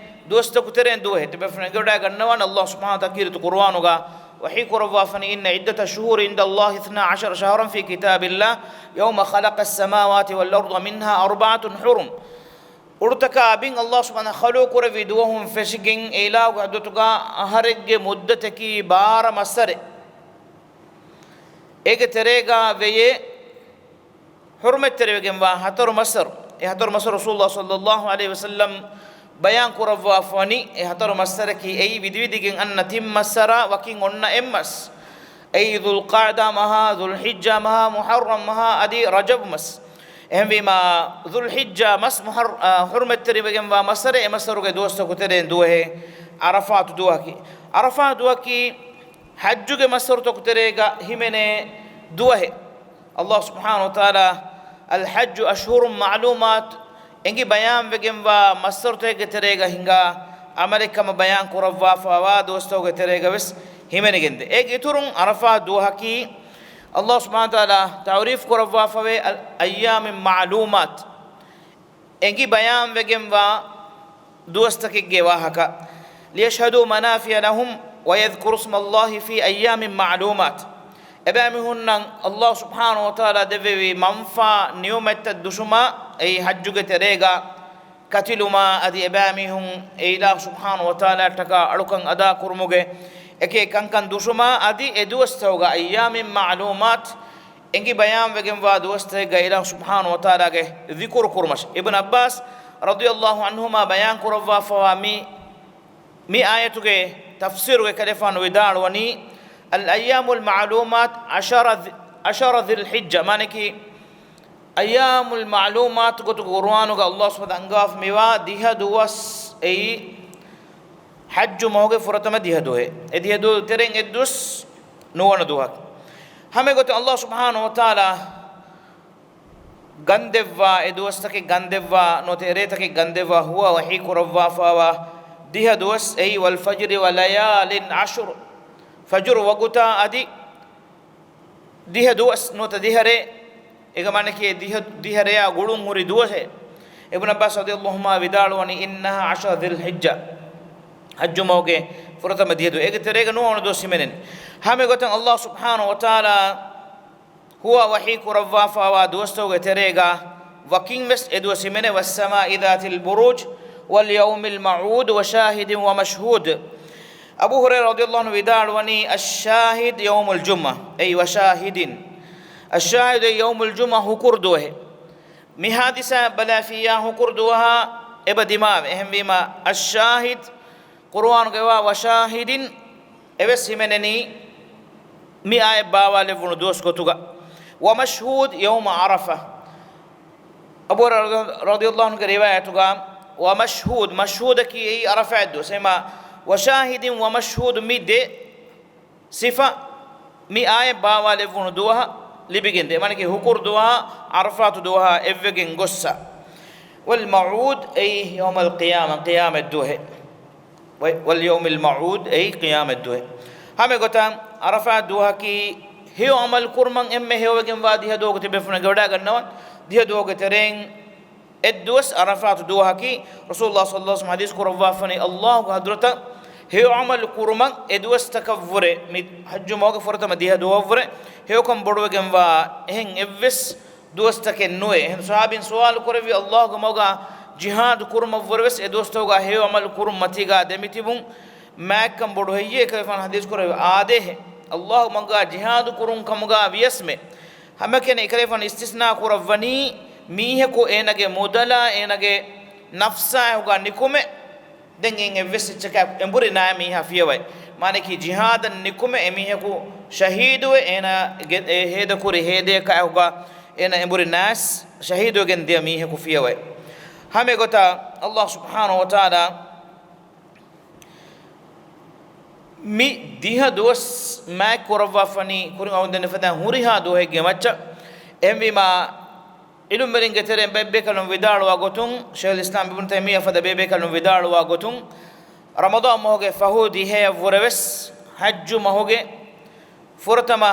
ދުވަސްތަކުގެ ތެރެއިން ދުވަހެއް. ތިބޭފުޅުން އެނގިވަޑައިގަންނަވާނެ، ﷲ ސުބްޙާނަހޫ ވަތަޢާލާ ކީރިތި ޤުރުއާނުގަ ވަޙީ ކުރައްވާފަނީ، إن عدة الشهور عند الله اثنا عشر شهرا في كتاب الله يوم خلق السماوات والأرض منها أربعة حرم. އުޑުތަކާ ބިން ﷲ ސުބްޙާނަހޫ ވަތަޢާލާ ޚަލްޤު ކުރެއްވި ދުވަހުން ފެށިގެން އެ އިލާހުގެ ޙަޟްރަތުގަ އަހަރެއްގެ މުއްދަތަކީ ބާރަ މައްސަރެއް. އޭގެ ތެރޭގަ ވެޔޭ ޙުރުމަތްތެރިވެގެންވާ ހަތަރު މައްސަރު. އެ ހަތަރު މައްސަރު ރަސޫލުﷲ ޞައްލައްލާހު ޢަލައިހި ވަސައްލަމް ބަޔާން ކުރައްވާފަވަނީ، އެ ހަތަރު މައްސަރަކީ އެއީ ވިދިވިދިގެން އަންނަ ތިން މައްސަރާ ވަކިން އޮންނަ އެއް މަސް. އެއީ ޛުލްޤަޢިދާ މަހާ، ޛުލްޙިއްޖާ މަހާ، މުޙައްރަމް މަހާ އަދި ރަޖަބު މަސް. އެހެންވީމާ، ޛުލްޙިއްޖާ މަސް މުޙައް-، އާ، ޙުރުމަތްތެރިވެގެންވާ މައްސަރެއް، އެ މައްސަރުގެ ދުވަސްތަކުގެ ތެރެއިން ދުވަހެއް ޢަރަފާތު ދުވަހަކީ. ޢަރަފާ ދުވަހަކީ ޙައްޖުގެ މައްސަރުތަކުގެ ތެރޭގަ ހިމެނޭ ދުވަހެއް. ﷲ ސުބްޙާނަހޫ ވަތަޢާލާ، الحج أشهر معلومات އެނގި ބަޔާންވެގެންވާ މައްސަރުތަކެއްގެ ތެރޭގަ ހިނގާ ޢަމަލެއް ކަމަށް ބަޔާން ކުރައްވާފަވާ ދުވަސްތަކުގެ ތެރޭގަވެސް ހިމެނިގެންދޭ. އޭގެ އިތުރުން ޢަރަފާ ދުވަހަކީ ﷲ ސުބްޙާނަހޫ ވަތަޢާލާ ތަޢުރީފު ކުރައްވާފަވޭ، އައްޔާމިން މަޢުލޫމާތް އެނގި ބަޔާންވެގެންވާ ދުވަސްތަކެއްގެ ވާހަކަ. ليشهدوا منافع لهم ويذكروا اسم الله في أيام معلومات. އެބައިމީހުންނަށް ﷲ ސުބްޙާނަހޫ ވަތަޢާލާ ދެއްވެވި މަންފާ ނިޢުމަތްތައް ދުށުމާ، އެއީ ޙައްޖުގެ ތެރޭގަ ކަތިލުމާ އަދި އެބައިމީހުން އެ އިލާހު ސުބްޙާނަހޫ ވަތަޢާލާއަށްޓަކާ އަޅުކަން އަދާކުރުމުގެ އެކި ކަންކަން ދުށުމާ އަދި އެ ދުވަސްތަކުގަ އައްޔާމިން މަޢުލޫމާތް އެނގި ބަޔާންވެގެންވާ ދުވަސްތަކެއްގަ އިލާހު ސުބްޙާނަހޫ ވަތަޢާލާގެ ޛިކުރު ކުރުމަށް. އިބްނު ޢައްބާސް ރަޟިޔަﷲ ޢަންހުމާ ބަޔާން ކުރައްވާފަވާ މި، މި އާޔަތުގެ ތަފްސީރުގެ ކަލޭފާނު ވިދާޅުވަނީ، الأيام المعلومات عشر ذي، عشر ذي الحجة، މާނައަކީ، އައްޔާމުލް މަޢުލޫމާތު ގޮތުގަ ޤުރުއާނުގަ ﷲ ސުބްޙާނަހޫ ވަތަޢާލާ އަންގާފަ މިވާ ދިހަ ދުވަސް އެއީ ޙައްޖު މަހުގެ ފުރަތަމަ ދިހަ ދުވަހެއް. އެ ދިހަ ދުވަހު ތެރެއިން އެއް ދުވަސް ނުވަނަ ދުވަހަކީ. ހަމަ އެގޮތުން ﷲ ސުބްޙާނަހޫ ވަތަޢާލާ ގަންދެއްވާ، އެ ދުވަސްތަކެއް ގަންދެއްވާ، ނުވަތަ އެރޭތަކެއް ގަންދެއްވާ، ހުވަ ވަޙީ ކުރައްވާފަވާ ދިހަ ދުވަސް އެއީ، والفجر وليال عشر، ފަޖުރު ވަގުތާ އަދި ދިހަ ދުވަސް ނުވަތަ ދިހަ ރޭ، އޭގެ މާނައަކީ ދިހަ، ދިހަ ރެޔާ ގުޅުން ހުރި ދުވަސް. އިބްނު ޢައްބާސް ރަޟިޔަﷲ ޢަންހުމާ ވިދާޅުވަނީ، إنها عشر ذي الحجة، ޙައްޖު މަހުގެ ފުރަތަމަ ދިހަ ދުވަސް. އޭގެ ތެރޭގަ ނުވަ އޮންނަ ދުވަސް ހިމެނެނީ. ހަމަ އެގޮތަށް ﷲ ސުބްޙާނަހޫ ވަތަޢާލާ ހުވަ ވަޙީ ކުރައްވާފަވާ ދުވަސްތަކުގެ ތެރޭގަ ވަކިން ވެސް އެ ދުވަސް ހިމެނޭ، والسماء ذات البروج واليوم الموعود وشاهد ومشهود. އަބޫ ހުރައިރާ ރަޟިޔަﷲ ޢަންހު ވިދާޅުވަނީ، الشاهد يوم الجمعة، އެއީ وشاهد. الشاهد، އެއީ يوم الجمعة، ހުކުރު ދުވަހެއް. މި ޙާދިސާ ބަލާފިއްޔާ ހުކުރު ދުވަހާ އެބަ ދިމާވޭ. އެހެންވީމާ، الشاهد، ޤުރުއާނުގައިވާ وشاهد އެވެސް ހިމެނެނީ މި އާޔަތް ބާވާލެއްވުނު ދުވަސް ގޮތުގަ. ومشهود يوم عرفة. އަބޫ ހުރައިރާ ރަޟިޔަﷲ ޢަންހުގެ ރިވާޔަތުގަ، ވަމަޝްހޫދު، މަޝްހޫދަކީ އެއީ ޢަރަފާތް ދުވަސް. އެހެންވީމާ، ވަޝާހިދިން ވަމަޝްހޫދު، މި ދެ ސިފަ މި އާޔަތް ބާވާލެއްވުނު ދުވަހަށް ލިބިގެންދޭ. މާނައަކީ ހުކުރު ދުވަހާ ޢަރަފާތު ދުވަހާ އެއްވެގެން ގޮއްސަ. ވަލްމައޫދު، އެއީ ޔައުމަލް ޤިޔާމަ، ޤިޔާމަތް ދުވަހެއް. ވަ-، ވަލްޔައުމިލް މައޫދު، އެއީ ޤިޔާމަތް ދުވަހެއް. ހަމަ ގޮތަށް ޢަރަފާތް ދުވަހަކީ ހެޔޮ ޢަމަލު ކުރުމަށް އެންމެ ހެޔޮވެގެންވާ ދިހަ ދުވަހަކު ތިބޭފުޅުން އެނގިވަޑައިގަންނަވާން. ދިހަ ދުވަހުގެ ތެރެއިން އެއްދުވަސް ޢަރަފާތު ދުވަހަކީ، ރަސޫލުﷲ ޞައްލަﷲ ޢަލައިހި ވަސައްލަމަ ޙަދީޘް ކުރައްވާފަނީ، ﷲގެ ޙަޟްރަތަށް ހެޔޮ ޢަމަލު ކުރުމަށް އެ ދުވަސްތަކަށްވުރެ، މި ޙައްޖު މަހުގެ ފުރަތަމަ ދިހަ ދުވަހަށްވުރެ ހެޔޮކަން ބޮޑުވެގެންވާ އެހެން އެއްވެސް ދުވަސްތަކެއް ނުވޭ. އެހެން ޞަޙާބީން ސުވާލު ކުރެއްވި، ﷲގެ މަގުގަ ޖިހާދު ކުރުމަށްވުރެވެސް އެ ދުވަސްތަކުގަ ހެޔޮ ޢަމަލު ކުރުން މަތީގަ ދެމިތިބުން މާތްކަން ބޮޑު ހެއްޔޭ؟ އެކަލޭގެފާނު ޙަދީޘް ކުރެއްވި، އާދޭހެއް. ﷲގެ މަގުގަ ޖިހާދު ކުރުން ކަމުގަ ވިޔަސްމެ. ހަމައެކަނި އެކަލޭގެފާނު އިސްތިސްނާ ކުރައްވަނީ، މީހަކު އޭނަގެ މުދަލާ އޭނަގެ ނަފްސާ އެކުގަ ނިކުމެ، ދެން އެއިން އެއްވެސް އެއްޗަކާ އެނބުރި ނާ މީހާ ފިޔަވައި. މާނައަކީ ޖިހާދަށް ނިކުމެ އެމީހަކު ޝަހީދުވެ، އޭނާ ގެ-، އެ ހޭދަކުރި ހޭދަޔަކާ އެކުގަ އޭނާ އެނބުރި ނާސް ޝަހީދުވެގެން ދިޔަ މީހަކު ފިޔަވައި. ހަމަ އެގޮތަށް ﷲ ސުބްޙާނަހޫ ވަތަޢާލާ މި ދިހަ ދުވަސް މާތް ކުރައްވާފަނީ ކުރިން އަޅުގަނޑު ދެންނެވި ފަދަ ހުރިހާ ދުވަހެއްގެ މައްޗަށް. އެހެންވީމާ، ޢިލްމުވެރިންގެ ތެރެއިން ބޭބޭކަލުން ވިދާޅުވާ ގޮތުން، ޝައިޚުލް އިސްލާމް އިބްނު ތައިމިއްޔާ ފަދަ ބޭބޭކަލުން ވިދާޅުވާ ގޮތުން، ރަމަޟާން މަހުގެ ފަހު ދިހަޔަށްވުރެވެސް ޙައްޖު މަހުގެ ފުރަތަމަ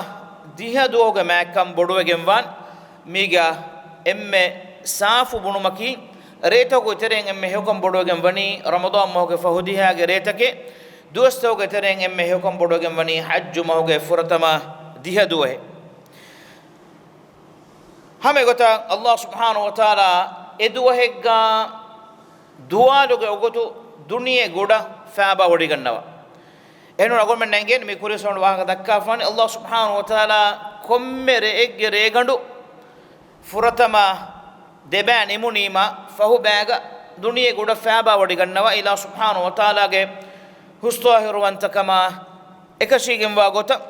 ދިހަ ދުވަހުގެ މާތްކަން ބޮޑުވެގެންވާން. މީގަ އެންމެ ސާފު ބުނުމަކީ، ރޭތަކުގެ ތެރެއިން އެންމެ ހެޔޮކަން ބޮޑުވެގެން ވަނީ ރަމަޟާން މަހުގެ ފަހު ދިހަގެ ރޭތަކެއް. ދުވަސްތަކުގެ ތެރެއިން އެންމެ ހެޔޮކަން ބޮޑުވެގެން ވަނީ ޙައްޖު މަހުގެ ފުރަތަމަ ދިހަ ދުވަހެއް. ހަމަ އެގޮތަށް ﷲ ސުބްޙާނަހޫ ވަތަޢާލާ އެ ދުވަހެއްގަ ދުވާލުގެ އުގުތު ދުނިޔެ ގުޑަށް ފާބާ ވޮޑިގަންނަވާ. އެހެން އަޅުގަނޑުމެން ނެނގޭނެ މި ކުރިން ވާހަކަ ދައްކާފަނީ، ﷲ ސުބްޙާނަހޫ ވަތަޢާލާ ކޮންމެ ރެއެއްގެ ރޭގަނޑު ފުރަތަމަ ދެބައި ނިމުނީމަ ފަހު ބައިގަ ދުނިޔެ ގުޑަށް ފާބާ ވޮޑިގަންނަވާ. އިލާހު ސުބްޙާނަހޫ ވަތަޢާލާގެ ހުސްޠާހިރުވަންތަކަމާ އެކަށީގެންވާ ގޮތަށް.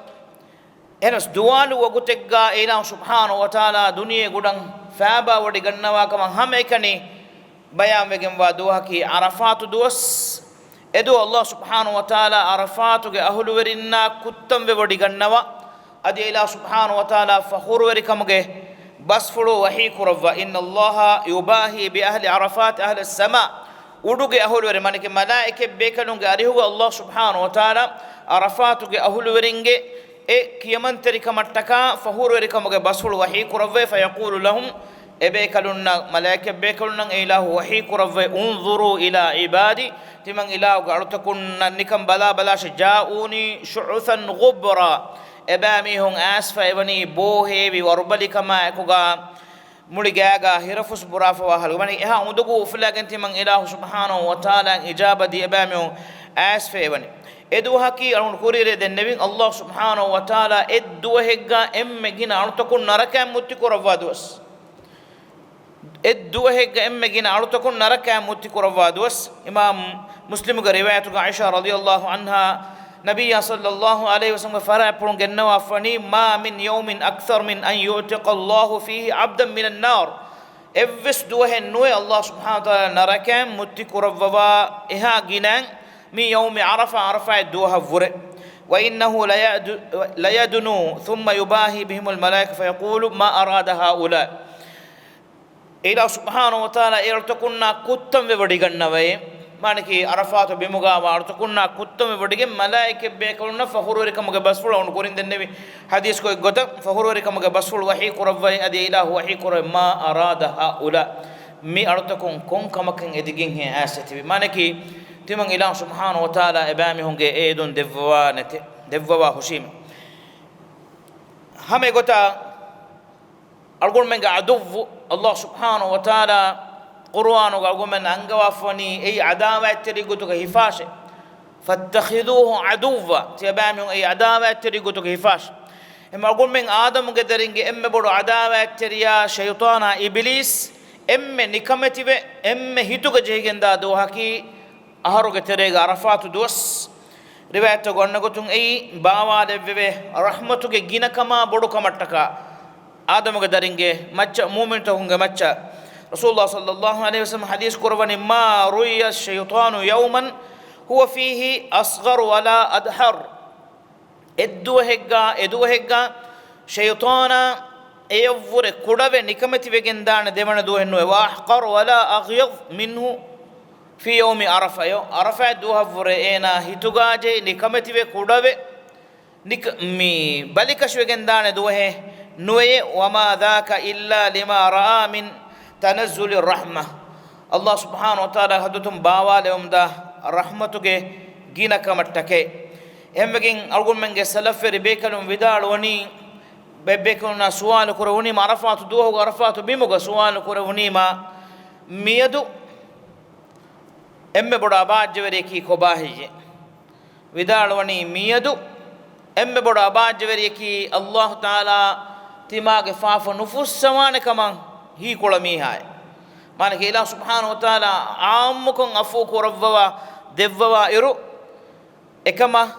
އެހެނަސް ދުވާލު ވަގުތެއްގަ އިލާހު ސުބްޙާނަހޫ ވަތަޢާލާ ދުނިޔެ ގުޑަށް ފާބާ ވޮޑިގަންނަވާ ކަމަށް ހަމައެކަނި ބަޔާންވެގެންވާ ދުވަހަކީ ޢަރަފާތު ދުވަސް. އެދުވަހު ﷲ ސުބްޙާނަހޫ ވަތަޢާލާ ޢަރަފާތުގެ އަހުލުވެރިންނާ ކުއްތަންވެ ވޮޑިގަންނަވާ. އަދި އިލާހު ސުބްޙާނަހޫ ވަތަޢާލާ ފަޚުރުވެރިކަމުގެ ބަސްފުޅު ވަޙީ ކުރައްވާ، إن الله يباهي بأهل عرفات أهل السماء. އުޑުގެ އަހުލުވެރިން، މާނައަކީ މަލާއިކަތްބޭކަލުންގެ އަރިހުގަ ﷲ ސުބްޙާނަހޫ ވަތަޢާލާ ޢަރަފާތުގެ އަހުލުވެރިންގެ އެ ކިޔަމަންތެރިކަމަށްޓަކާ ފަޚުރުވެރިކަމުގެ ބަސްފުޅު ވަޙީ ކުރައްވައި، فيقول لهم، އެބޭކަލުންނަށް، މަލާއިކަތްބޭކަލުންނަށް އެ އިލާހު ވަޙީ ކުރައްވައި، انظروا إلى عبادي، ތިމަން އިލާހުގެ އަޅުތަކުންނަށް ނިކަން ބަލާބަލާށޭ، جاءوني شعثا غبرا، އެބައިމީހުން އައިސްފަ އެވަނީ ބޯ ހޭވި ވަރުބަލިކަމާ އެކުގަ މުޅި ގާގަ ހިރަފުސް ބުރާފަވާ ހަލު. މާނައަކީ އެހާ އުނދަގޫ އުފުލާގެން ތިމަން އިލާހު ސުބްޙާނަހޫ ވަތަޢާލާ އިޖާބަ ދީ އެބައިމީހުން އައިސްފަ އެވަނީ. އެ ދުވަހަކީ އަޅުގަނޑު ކުރިއެރޭ ދެންނެވިން، ﷲ ސުބްޙާނަހޫ ވަތަޢާލާ އެއްދުވަހެއްގަ އެންމެ ގިނަ އަޅުތަކުން ނަރަކައިން މުއްތި ކުރައްވާ ދުވަސް. އެއްދުވަހެއްގަ އެންމެ ގިނަ އަޅުތަކުން ނަރަކައިން މުއްތި ކުރައްވާ ދުވަސް. އިމާމް މުސްލިމުގެ ރިވާޔަތުގަ ޢާއިޝާ ރަޟިޔަﷲ ޢަންހާ ނަބިއްޔާ ޞައްލަﷲ ޢަލައިހި ވަސައްލަމްގެ ފަރާތްޕުޅުން ގެންނަވާފަނީ، ما من يوم أكثر من أن يعتق الله فيه عبدا من النار. އެއްވެސް ދުވަހެއް ނުވޭ ﷲ ސުބްޙާނަހޫ ވަތަޢާލާ ނަރަކައިން މުއްތި ކުރައްވަވާ އެހާ ގިނައިން މި يوم عرفة، ޢަރަފާތް ދުވަހަށްވުރެ. وإنه ليد-، ليدنو ثم يباهي بهم الملائكة فيقول، ما أراد هؤلاء. އިލާހު ސުބްޙާނަހޫ ވަތަޢާލާ އެ އަޅުތަކުންނާ ކުއްތަންވެ ވޮޑިގަންނަވައޭ. މާނައަކީ ޢަރަފާތު ބިމުގަވާ އަޅުތަކުންނާ ކުއްތަންވެ ވޮޑިގެން މަލާއިކަތްބޭކަލުންނަށް ފަޚުރުވެރިކަމުގެ ބަސްފުޅު އަޅުގަނޑު ކުރިން ދެންނެވި ޙަދީޘް ގޮތަށް ފަޚުރުވެރިކަމުގެ ބަސްފުޅު ވަޙީ ކުރައްވައި އަދި އިލާހު ވަޙީ ކުރައްވައި، ما أراد هؤلاء، މި އަޅުތަކުން ކޮން ކަމަކަށް އެދިގެންހޭ އައިސް އެތިބި؟ މާނައަކީ ތިމަން އިލާހު ސުބްޙާނަހޫ ވަތަޢާލާ އެބައިމީހުންގެ އެ އެދުން ދެއްވަވާ ނެތޭ، ދެއްވަވާ ހުށީމޭ. ހަމަ އެގޮތަށް އަޅުގަނޑުމެންގެ ޢަދުއްވު، ﷲ ސުބްޙާނަހޫ ވަތަޢާލާ ޤުރުއާނުގަ އަޅުގަނޑުމެންނަށް އަންގަވާފަވަނީ އެއީ ޢަދާވާތްތެރި ގޮތުގަ ހިފާށޭ. فاتخذوه عدوا، ތިޔަބައިމީހުން އެއީ ޢަދާވާތްތެރި ގޮތުގަ ހިފާށޭ. އެހެން އަޅުގަނޑުމެން އާދަމުގެ ދަރިންގެ އެންމެ ބޮޑު ޢަދާވާތްތެރިޔާ ޝައިޠާނާ އިބިލީސް އެންމެ ނިކަމެތިވެ، އެންމެ ހިތުގަ ޖެހިގެންދާ ދުވަހަކީ އަހަރުގެ ތެރޭގަ ޢަރަފާތު ދުވަސް. ރިވާޔަތްތަކުގަ އޮންނަ ގޮތުން އެއީ ބާވާލެއްވެވޭ ރަޙްމަތުގެ ގިނަކަމާ ބޮޑުކަމަށްޓަކާ، އާދަމުގެ ދަރިންގެ މައްޗަށް، މުއުމިނުތަކުންގެ މައްޗަށް ރަސޫލުﷲ ޞައްލަﷲ ޢަލައިހި ވަސައްލަމަ ޙަދީޘް ކުރައްވަނީ، "ما رؤي الشيطان يوما هو فيه أصغر ولا أدهر." އެއްދުވަހެއްގަ، އެދުވަހެއްގަ ޝައިޠާނާ އެޔަށްވުރެ ކުޑަވެ ނިކަމެތިވެގެންދާނެ ދެވަނަ ދުވަހެއް ނުވެ. "وأحقر ولا أغيظ منه في يوم عرفة." ޔޯ، ޢަރަފާތް ދުވަހަށްވުރެ އޭނާ ހިތުގާ ޖެހި ނިކަމެތިވެ ކުޑަވެ ނިކަ-، މި ބަލިކަށިވެގެންދާނެ ދުވަހެއް ނުވެޔޭ. "وما ذاك إلا لما رأى من تنزل الرحمة." ﷲ ސުބްޙާނަހޫ ވަތަޢާލާ ޙަޟްރަތުން ބާވާލެވުމުންދާ ރަޙްމަތުގެ ގިނަ ކަމަށްޓަކައި. އެހެންވެގެން އަޅުގަނޑުމެންގެ ސަލަފްވެރި ބޭކަލުން ވިދާޅުވަނީ، ބެ-، ބޭކަލުންނާ ސުވާލު ކުރެވުނީމާ، ޢަރަފާތު ދުވަހުގަ ޢަރަފާތު ބިމުގަ ސުވާލު ކުރެވުނީމާ، މިއަދު އެންމެ ބޮޑު އަބާއްޖަވެރިޔަކީ ކޮބާހެއްޔޭ؟ ވިދާޅުވަނީ، މިއަދު އެންމެ ބޮޑު އަބާއްޖަވެރިޔަކީ ﷲ ތަޢާލާ ތިމާގެ ފާފަ ނުފުއްސަވާނެ ކަމަށް ހީކުޅަ މީހާއެއް. މާނައަކީ، އިލާހު ސުބްޙާނަހޫ ވަތަޢާލާ ޢާއްމުކޮށް ޢަފޫ ކުރައްވަވާ ދެއްވަވާ އިރު، އެކަމަށް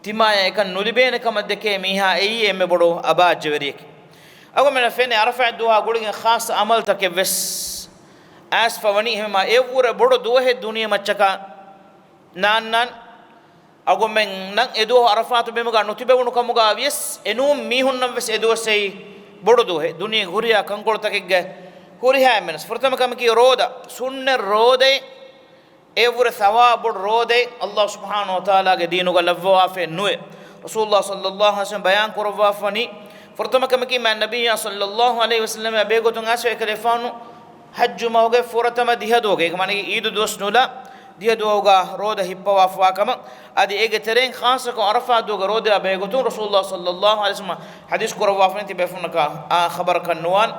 ތިމާޔަށް އެކަން ނުލިބޭނެ ކަމަށް ދެކޭ މީހާ އެއީ އެންމެ ބޮޑު އަބާއްޖަވެރިޔަކީ. އަޅުގަނޑުމެންނަށް ފެނޭ ޢަރަފާތް ދުވަހާ ގުޅިގެން ޚާއްޞަ ޢަމަލުތަކެއް ވެސް އައިސްފަ ވަނީ. އެހެންވީމާ އެއަށްވުރެ ބޮޑު ދުވަހެއް ދުނިޔެމައްޗަކަށް ނާންނާން. އަޅުގަނޑުމެންނަށް އެ ދުވަހު ޢަރަފާތު ބިމުގަ ނުތިބެވުނު ކަމުގަ ވިޔަސް، އެނޫން މީހުންނަށް ވެސް އެ ދުވަސް އެއީ ބޮޑު ދުވަހެއް. ދުނިޔޭގެ ހުރިހާ ކަންކޮޅުތަކެއްގެ ހުރިހާ އެންމެނަސް ފުރަތަމަ ކަމަކީ ރޯދަ، ސުންނަތް ރޯދައެއް. އެއަށްވުރެ ސަވާބު ބޮޑު ރޯދައެއް ﷲ ސުބްޙާނަހޫ ވަތަޢާލާގެ ދީނުގަ ލައްވަވާފައެއް ނުވޭ. ރަސޫލުﷲ ޞައްލަﷲ ޢަލައިހި ވަސައްލަމަ ބަޔާން ކުރައްވާފަ ވަނީ، ފުރަތަމަ ކަމަކީ މާތް ނަބިއްޔާ ޞައްލަﷲ ޢަލައިހި ވަސައްލަމަ ބެހޭގޮތުން އައިސްފަ އެކަލޭގެފާނު ޙައްޖު މަހުގެ ފުރަތަމަ ދިހަ ދުވަހުގަ، އޭގެ މާނައަކީ ޢީދު ދުވަސް ނުލާ ދިހަ ދުވަހުގަ ރޯދަ ހިއްޕަވާފަވާ ކަމަށް، އަދި އޭގެ ތެރެއިން ޚާއްޞަކޮށް ޢަރަފާތު ދުވަހުގަ ރޯދައާ ބެހޭގޮތުން ރަސޫލުﷲ ޞައްލަﷲ ޢަލައިހި ވަސައްލަމަ ޙަދީޘް ކުރައްވާފަ ވަނީ، ތިބޭފުޅުންނަކަށް އާ ޚަބަރަކަށް ނުވާން.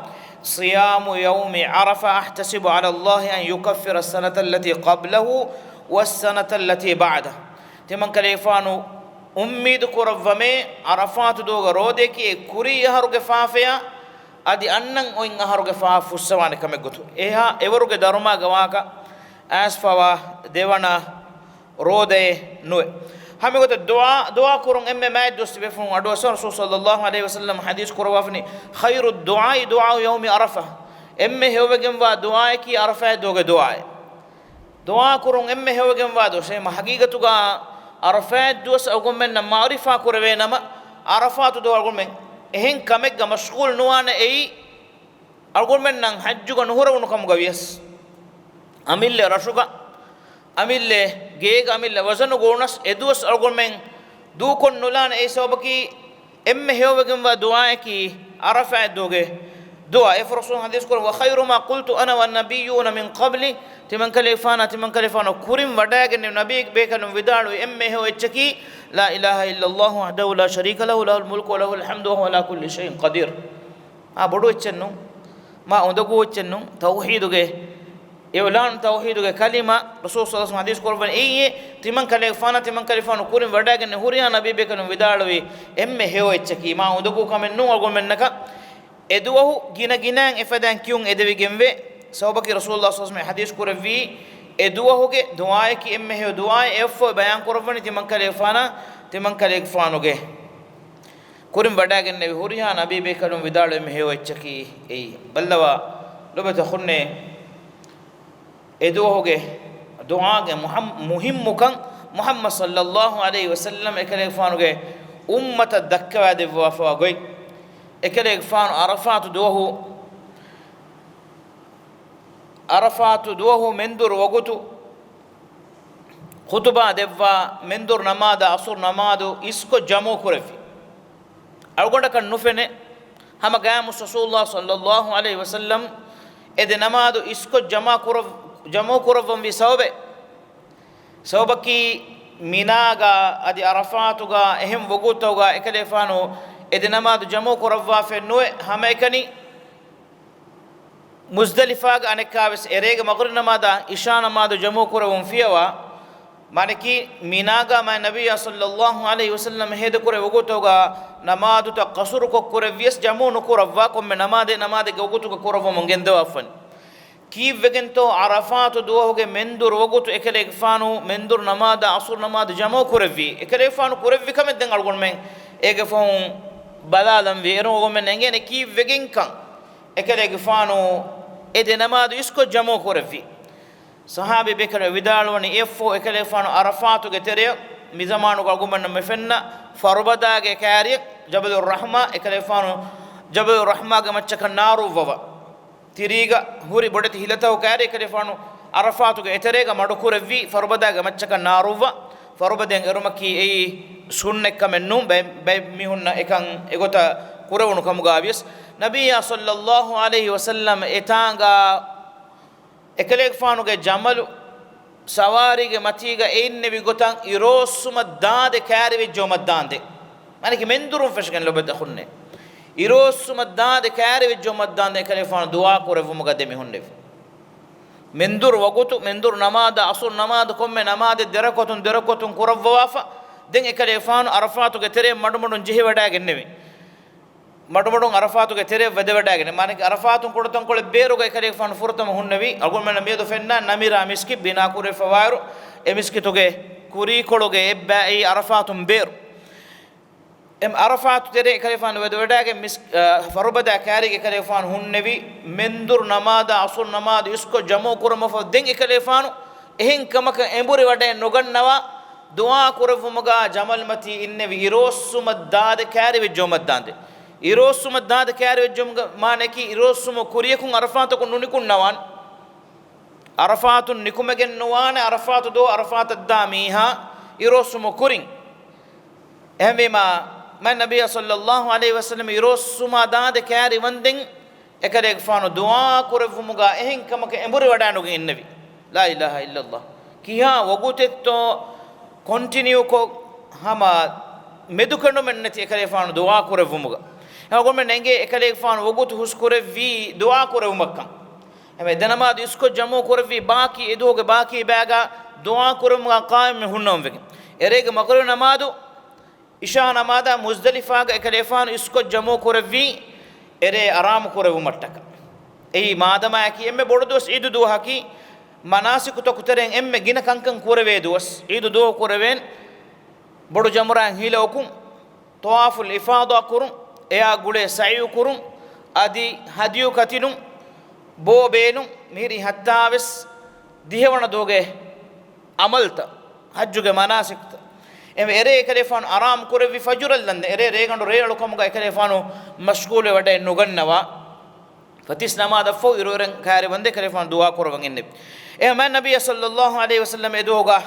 صيام يوم عرفة أحتسب على الله أن يكفر السنة التي قبله والسنة التي بعده. ތިމަންކަލޭގެފާނު އުއްމީދު ކުރައްވަމޭ، ޢަރަފާތު ދުވަހުގަ ރޯދައަކީ އެ ކުރީ އަހަރުގެ ފާފަޔާ އަދި އަންނަން އޮތް އަހަރުގެ ފާފަ ފުއްސަވާނެ ކަމެއްގޮތުން. އެހާ އެވަރުގެ ދަރުމައިގެ ވާހަކަ އައިސްފަވާ ދެވަނަ ރޯދައެއް ނުވޭ. ހަމަގޮތަށް ދުޢާ، ދުޢާ ކުރުން އެންމެ މާތް ދުވަސް ތިބޭފުޅުން އަޑުއައްސަވާ. ރަސޫލު ޞައްލަﷲ ޢަލައިހި ވަސައްލަމަ ޙަދީޘް ކުރައްވާފަ ވަނީ، خير الدعاء دعاء يوم عرفة. އެންމެ ހެޔޮވެގެންވާ ދުޢާއަކީ ޢަރަފާތް ދުވަހުގެ ދުޢާއެއް. ދުޢާ ކުރުން އެންމެ ހެޔޮވެގެންވާ ދުވަސް. އެހެންވީމަ ޙަޤީޤަތުގަ ޢަރަފާތް ދުވަސް އަޅުގަނޑުމެންނަށް މަޢުރިފާ ކުރެވޭ ނަމަ، ޢަރަފާތު ދުވަހު އަޅުގަނޑުމެން އެހެން ކަމެއްގަ މަޝްޣޫލު ނުވާނެ. އެއީ އަޅުގަނޑުމެންނަށް ޙައްޖުގަ ނުހުރެވުނު ކަމުގަ ވިޔަސް، އަމިއްލަ ރަށުގަ، އަމިއްލަ ގޭގަ، އަމިއްލަ ވަޒަނުގަ އުޅުނަސް އެ ދުވަސް އަޅުގަނޑުމެން ދޫކޮށް ނުލާނެ. އެއީ ސަބަބަކީ އެންމެ ހެޔޮވެގެންވާ ދުޢާއަކީ ޢަރަފާތް ދުވަހުގެ ދުޢާ. އެފަރުސުން ޙަދީޘް ކުރައްވާ، خير ما قلت أنا والنبيون من قبلي. ތިމަންކަލޭގެފާނާ، ތިމަންކަލޭގެފާނު ކުރިން ވަޑައިގެންނެވި ނަބީ ބޭކަލުން ވިދާޅުވި އެންމެ ހެޔޮ އެއްޗަކީ، لا إله إلا الله وحده لا شريك له له الملك وله الحمد وهو على كل شيء قدير. މާ ބޮޑު އެއްޗެއް ނޫން، މާ އުނދަގޫ އެއްޗެއް ނޫން. ތައުޙީދުގެ އިޢުލާން، ތައުޙީދުގެ ކަލިމަ. ރަސޫލު ޞައްލަﷲ ޢަލައިހި ވަސައްލަމަ ޙަދީޘް ކުރައްވަނީ އެއީ، ތިމަންކަލޭގެފާނާ، ތިމަންކަލޭގެފާނު ކުރިން ވަޑައިގެންނެވި ހުރިހާ ނަބީ ބޭކަލުން ވިދާޅުވި އެންމެ ހެޔޮ އެއްޗަކީ. މާ އުނދަގޫ ކަމެއް ނޫން އަޅުގަނޑުމެންނަކަށް އެ ދުވަހު ގިނަ ގިނައިން އެފަދައިން ކިޔުން އެދެވިގެންވޭ. ސަބަބަކީ ރަސޫލު ޞައްލަﷲ ޢަލައިހި ވަސައްލަމަ ޙަދީޘް ކުރެއްވީ، އެ ދުވަހުގެ ދުޢާއަކީ އެންމެ ހެޔޮ ދުޢާއެއް. އެއަށްފަހު ބަޔާން ކުރައްވަނީ ތިމަންކަލޭގެފާނާ، ތިމަންކަލޭގެފާނުގެ ކުރިން ވަޑައިގެންނެވި ހުރިހާ ނަބީ ބޭކަލުން ވިދާޅުވި އެންމެ ހެޔޮ އެއްޗަކީ އެއީ. ބައްލަވާ ލޮބުވެތި އަޚުންނޭ، އެ ދުވަހުގެ ދުޢާގެ މުހައް-، މުހިއްމުކަން މުޙައްމަދު ޞައްލަﷲ ޢަލައިހި ވަސައްލަމަ އެކަލޭގެފާނުގެ އުއްމަތަށް ދައްކަވާދެއްވާފަވާ ގޮތް. އެކަލޭގެފާނު ޢަރަފާތު ދުވަހު، ޢަރަފާތު ދުވަހު މެންދުރު ވަގުތު ޚުޠުބާ ދެއްވާ، މެންދުރު ނަމާދާ ޢަޞުރު ނަމާދު އިސްކޮށް ޖަމުޢު ކުރެއްވި. އަޅުގަނޑަކަށް ނުފެނޭ، ހަމަ ގާތްމުވެސް ރަސޫލުﷲ ޞައްލަﷲ ޢަލައިހި ވަސައްލަމަ އެ ދެ ނަމާދު އިސްކޮށް ޖަމާ ކުރަ-، ޖަމުޢު ކުރައްވަންވީ ސަބަބެއް، ސަބަބަކީ މިނާގަ އަދި ޢަރަފާތުގަ އެހެން ވަގުތުތަކުގަ އެކަލޭގެފާނު އެ ދެ ނަމާދު ޖަމުޢު ކުރައްވާފައެއް ނުވެ. ހަމައެކަނި މުޒްދަލިފާގަ އަނެއްކާވެސް އެރޭގެ މަޣްރިބް ނަމާދާ ޢިޝާ ނަމާދު ޖަމުޢު ކުރެވުން ފިޔަވާ، މާނައަކީ މިނާގަ މާތް ނަބިއްޔާ ޞައްލަﷲ ޢަލައިހި ވަސައްލަމަ ހޭދަކުރެއްވި ވަގުތުގަ ނަމާދުތައް ޤަޞުރުކޮށް ކުރެއްވިޔަސް ޖަމުޢު ނުކުރައްވާ، ކޮންމެ ނަމާދެއް ނަމާދެއްގެ ވަގުތުގަ ކުރައްވަމުން ގެންދަވާފަން. ކީއްވެގެންތޯ ޢަރަފާތު ދުވަހުގެ މެންދުރު ވަގުތު އެކަލޭގެފާނު މެންދުރު ނަމާދާ ޢަޞުރު ނަމާދު ޖަމުޢު ކުރެއްވީ؟ އެކަލޭގެފާނު ކުރެއްވި ކަމެއް ދެން އަޅުގަނޑުމެން އޭގެ ފަހުން ބަލާލަންވީ. އޭރުން އަޅުގަނޑުމެން އެނގޭނެ ކީއްވެގެންކަން. އެކަލޭގެފާނު އެ ދެ ނަމާދު އިސްކޮށް ޖަމު ކުރެއްވި. ޞަޙާބީ ބޭކަލު ވިދާޅުވަނީ، އެއަށްފަހު އެކަލޭގެފާނު ޢަރަފާތުގެ ތެރެއަށް މި ޒަމާނުގަ އަޅުގަނޑުމެންނަށް މި ފެންނަ ފަރުބަދާގެ ކައިރިއަށް ޖަބަލުއް ރަޙްމާ، އެކަލޭގެފާނު ޖަބަލުއް ރަޙްމާގެ މައްޗަކަށް ނާރުއްވަވަ، ތިރީގަ ހުރި ބޮޑެތި ހިލަތަކު ކައިރި އެކަލޭގެފާނު ޢަރަފާތުގެ އެތެރޭގަ މަޑުކުރެއްވީ، ފަރުބަދާގެ މައްޗަކަށް ނާރުއްވަ. ފަރުބަދައިން އެރުމަކީ އެއީ ސުންނަތްކަމެއް ނޫން، ބައެއް، ބައެއް މީހުންނަށް އެކަން އެގޮތަށް ކުރެވުނު ކަމުގަ ވިޔަސް، ނަބިއްޔާ ޞައްލައްލާހު ޢަލައިހި ވަސައްލަމް އެތާނގަ އެކަލޭގެފާނުގެ ޖަމަލު ސަވާރީގެ މަތީގަ އެ އިންނެވި ގޮތަށް އިރުއޮއްސުމަށް ދާދެ ކައިރިވެއްޖައުމަށް ދާންދެން. މާނައަކީ މެންދުރުން ފެށިގެން ލޮބުވެތި އަޚުންނޭ. އިރުއޮއްސުމަށް ދާދެ ކައިރިވެއްޖައުމަށް ދާންދެން އެކަލޭގެފާނު ދުޢާ ކުރެއްވުމުގަ ދެމިހުންނެވި. މެންދުރު ވަގުތު، މެންދުރު ނަމާދާ، އަޞުރު ނަމާދު، ކޮންމެ ނަމާދެއް ދެރަކުޢަތުން ދެރަކުޢަތުން ކުރައްވަވާފަ، ދެން އެކަލޭގެފާނު ޢަރަފާތުގެ ތެރެއަށް މަޑުމަޑުން ޖެހިވަޑައިގެންނެވި. މަޑުމަޑުން ޢަރަފާތުގެ ތެރެއަށް ވަދެވަޑައިގެން، މާނައަކީ ޢަރަފާތުން ކުޑަތަންކޮޅެއް ބޭރުގަ އެކަލޭގެފާނު ފުރަތަމަ ހުންނެވި. އަޅުގަނޑުމެންނަށް މިއަދު ފެންނަ ނަމިރާ މިސްކިތް ބިނާކުރެވިފަވާއިރު، އެ މިސްކިތުގެ ކުރީކޮޅުގެ އެއްބައި ޢަރަފާތުން ބޭރު. އެ ޢަރަފާތު ތެރޭ އެކަލޭގެފާނު ވަދެވަޑައިގެން މިސް-، އަ، ފަރުބަދާ ކައިރީގަ އެކަލޭގެފާނު ހުންނެވި. މެންދުރު ނަމާދާ އަޞުރު ނަމާދު އިސްކޮށް ޖަމު ކުރުމަށްފަހު ދެން އެކަލޭގެފާނު އެހެން ކަމަކަށް އެނބުރި ވަޑައެއް ނުގަންނަވާ ދުޢާ ކުރެއްވުމުގަ ޖަމަލްމަތީ އިންނެވި އިރުއޮއްސުމަށް ދާދެ ކައިރިވެއްޖައުމަށް ދާންދެން. އިރުއޮއްސުމަށް ދާދެ ކައިރިވެއްޖައުމުގެ މާނައަކީ އިރުއޮއްސުމުގެ ކުރިޔަކުން ޢަރަފާތަކުން ނުނިކުންނަވާން. ޢަރަފާތުން ނިކުމެގެން ނުވާނެ، ޢަރަފާތު ދުވަހު ޢަރަފާތަށް ދާ މީހާ އިރުއޮއްސުމުގެ ކުރިން. އެހެންވީމާ، މާތް ނަބިއްޔާ ޞައްލައްލާހު ޢަލައިހި ވަސައްލަމަ އިރުއޮއްސުމާ ދާދެ ކައިރިވަންދެން އެކަލޭގެފާނު ދުޢާ ކުރެއްވުމުގަ އެހެން ކަމަކަށް އެނބުރި ވަޑައިނުގެން އިންނެވި. ލާ އިލާހަ އިއްލައްލާހް. ކިހާ ވަގުތެއްތޯ ކޮންޓިނިއުކޮށް ހަމަ މެދުކެނޑުމެއް ނެތި އެކަލޭގެފާނު ދުޢާ ކުރެއްވުމުގަ. އެ އަޅުގަނޑުމެން އެނގޭ އެކަލޭގެފާނު ވަގުތު ހުސްކުރެއްވީ ދުޢާ ކުރެއްވުމަށްކަން. އެމެ ދެ ނަމާދު އިސްކޮށް ޖަމު ކުރެއްވީ ބާކީ އެ ދުވަހުގެ ބާކީ ބައިގަ ދުޢާ ކުރުމުގަ ޤާއިމްވެ ހުންނަވަން ވެގެން. އެރޭގެ މަޣްރިބު ނަމާދު، އިޝާ ނަމާދާ މުޒްދަލިފާގަ އެކަލޭގެފާނު އިސްކޮށް ޖަމު ކުރެއްވީ އެރޭ އަރާމު ކުރެއްވުމަށްޓަކާ. އެއީ މާދަމާއަކީ އެންމެ ބޮޑު ދުވަސް ޢީދު ދުވަހަކީ، މަނާސިކުތަކު ތެރެއިން އެންމެ ގިނަ ކަންކަން ކުރެވޭ ދުވަސް. ޢީދު ދުވަހު ކުރެވޭން ބޮޑު ޖަމްރާއިން ހިލަ އުކުން، ޠަވާފުލް އިފާޟާ ކުރުން، އެއާ ގުޅޭ ސަޢީ ކުރުން، އަދި ހަދްޔު ކަތިލުން، ބޯ ބޭލުން، މިހިރީ ހަތާވީސް ދިހަވަނަ ދުވަހުގެ ޢަމަލްތައް، ޙައްޖުގެ މަނާސިކްތައް. އެ އެރޭ އެކަލޭގެފާނު އަރާމު ކުރެއްވި ފަޖުރަށް ލަންދެން، އެރޭ ރޭގަނޑު ރޭއަޅުކަމުގަ އެކަލޭގެފާނު މަޝްޣޫލެއް ވަޑައެއް ނުގަންނަވާ. ފަތިސް ނަމާދަށްފަހު އިރުއިރެން ކައިރިވަންދެން އެކަލޭގެފާނު ދުޢާ ކުރަވަން އިންނެވި. އެހެން މާތް ނަބިއްޔާ ޞައްލައްލާހު ޢަލައިހި ވަސައްލަމަ އެ ދުވަހުގަ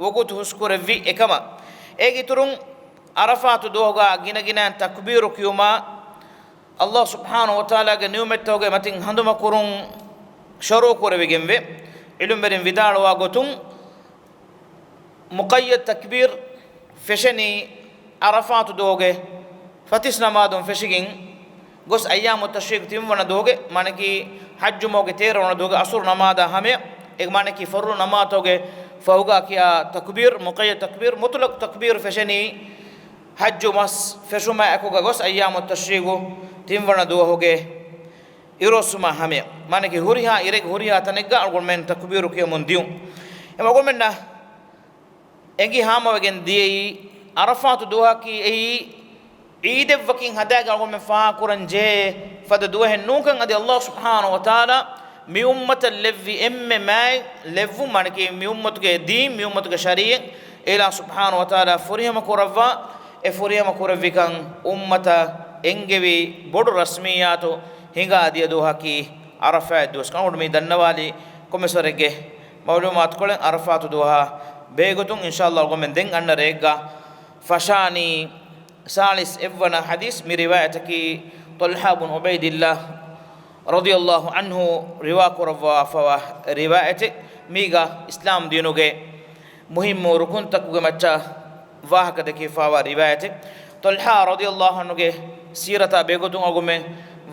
ވަގުތު ހުސްކުރެއްވި އެކަމަށް. އޭގެ އިތުރުން ޢަރަފާތު ދުވަހުގަ ގިނަ ގިނައިން ތަކްބީރު ކިޔުމާ، ﷲ ސުބްޙާނަހޫ ވަތަޢާލާގެ ނިޢުމަތްތަކުގެ މަތިން ހަނދުމަކުރުން ޝުރޫޢު ކުރެވިގެންވޭ. ޢިލްމުވެރިން ވިދާޅުވާ ގޮތުން، މުޤައްޔަދު ތަކްބީރު ފެށެނީ ޢަރަފާތު ދުވަހުގެ ފަތިސް ނަމާދުން ފެށިގެން ގޮސް، އައްޔާމު ތަޝްރީޤު ތިންވަނަ ދުވަހުގެ، މާނައަކީ ޙައްޖު މަހުގެ ތޭރަވަނަ ދުވަހުގެ ޢަޞުރު ނަމާދާ ހަމަޔަށް، އެ މާނައަކީ ފަރުޟު ނަމާދުގެ ފަހުގަ ކިޔާ ތަކްބީރު، މުޤައްޔަދު ތަކްބީރު، މުޠުލަޤު ތަކްބީރު ފެށެނީ ޙައްޖު މަސް ފެށުމާ އެކުގަ ގޮސް، އައްޔާމު ތަޝްރީޤު ތިންވަނަ ދުވަހުގެ އިރުއޮއްސުމާ ހަމަޔަށް. މާނައަކީ ހުރިހާ އިރެއްގެ ހުރިހާ ތަނެއްގަ އަޅުގަނޑުމެން ތަކްބީރު ކިޔަމުން ދިޔުން. އެމަ އަޅުގަނޑުމެންނަށް އެނގި ހާމަވެގެން ދިޔައީ، ޢަރަފާތު ދުވަހަކީ އެއީ ޢީދެއްވަކިން ހަދާގެން އަޅުގަނޑުމެން ފާހަގަކުރަން ޖެހޭ ފަދަ ދުވަހެއް ނޫންކަން، އަދި ﷲ ސުބްޙާނަހޫ ވަތަޢާލާ މި އުއްމަތަށް ލެއްވި އެންމެ މާތް ލެއްވުން، މާނައަކީ މި އުއްމަތުގެ ދީން، މި އުއްމަތުގެ ޝަރީޢަތް އެ ﷲ ސުބްޙާނަހޫ ވަތަޢާލާ ފުރިހަމަ ކުރައްވާ، އެ ފުރިހަމަ ކުރެއްވިކަން އުއްމަތަށް އެންގެވި ބޮޑު ރަސްމިއްޔާތު ހިނގާ ދިޔަ ދުވަހަކީ ޢަރަފާތް ދުވަސް ކަމަށް. މި ދަންނަވާލި ކޮންމެސް ވަރެއްގެ މަޢުލޫމާތުކޮޅެއް ޢަރަފާތު ދުވަހާ ބެހޭގޮތުން، އިންޝާﷲ އަޅުގަނޑުމެން ދެން އަންނަ ރެއެއްގަ ފަށާނީ ސާޅީސް އެއްވަނަ ޙަދީޘް. މި ރިވާޔަތަކީ ޠަލްޙާ ބުން ޢުބައިދިއްލާ ރަޟިޔަﷲ ޢަންހު ރިވާ ކުރައްވާފަވާ ރިވާޔަތެއް. މީގަ އިސްލާމް ދީނުގެ މުހިއްމު ރުކުންތަކުގެ މައްޗަށް ވާހަކަ ދެކިފަވާ ރިވާޔަތެއް. ޠަލްޙާ ރަޟިޔަﷲ ޢަންހުގެ ސީރަތާ ބެހޭގޮތުން އަޅުގަނޑުމެން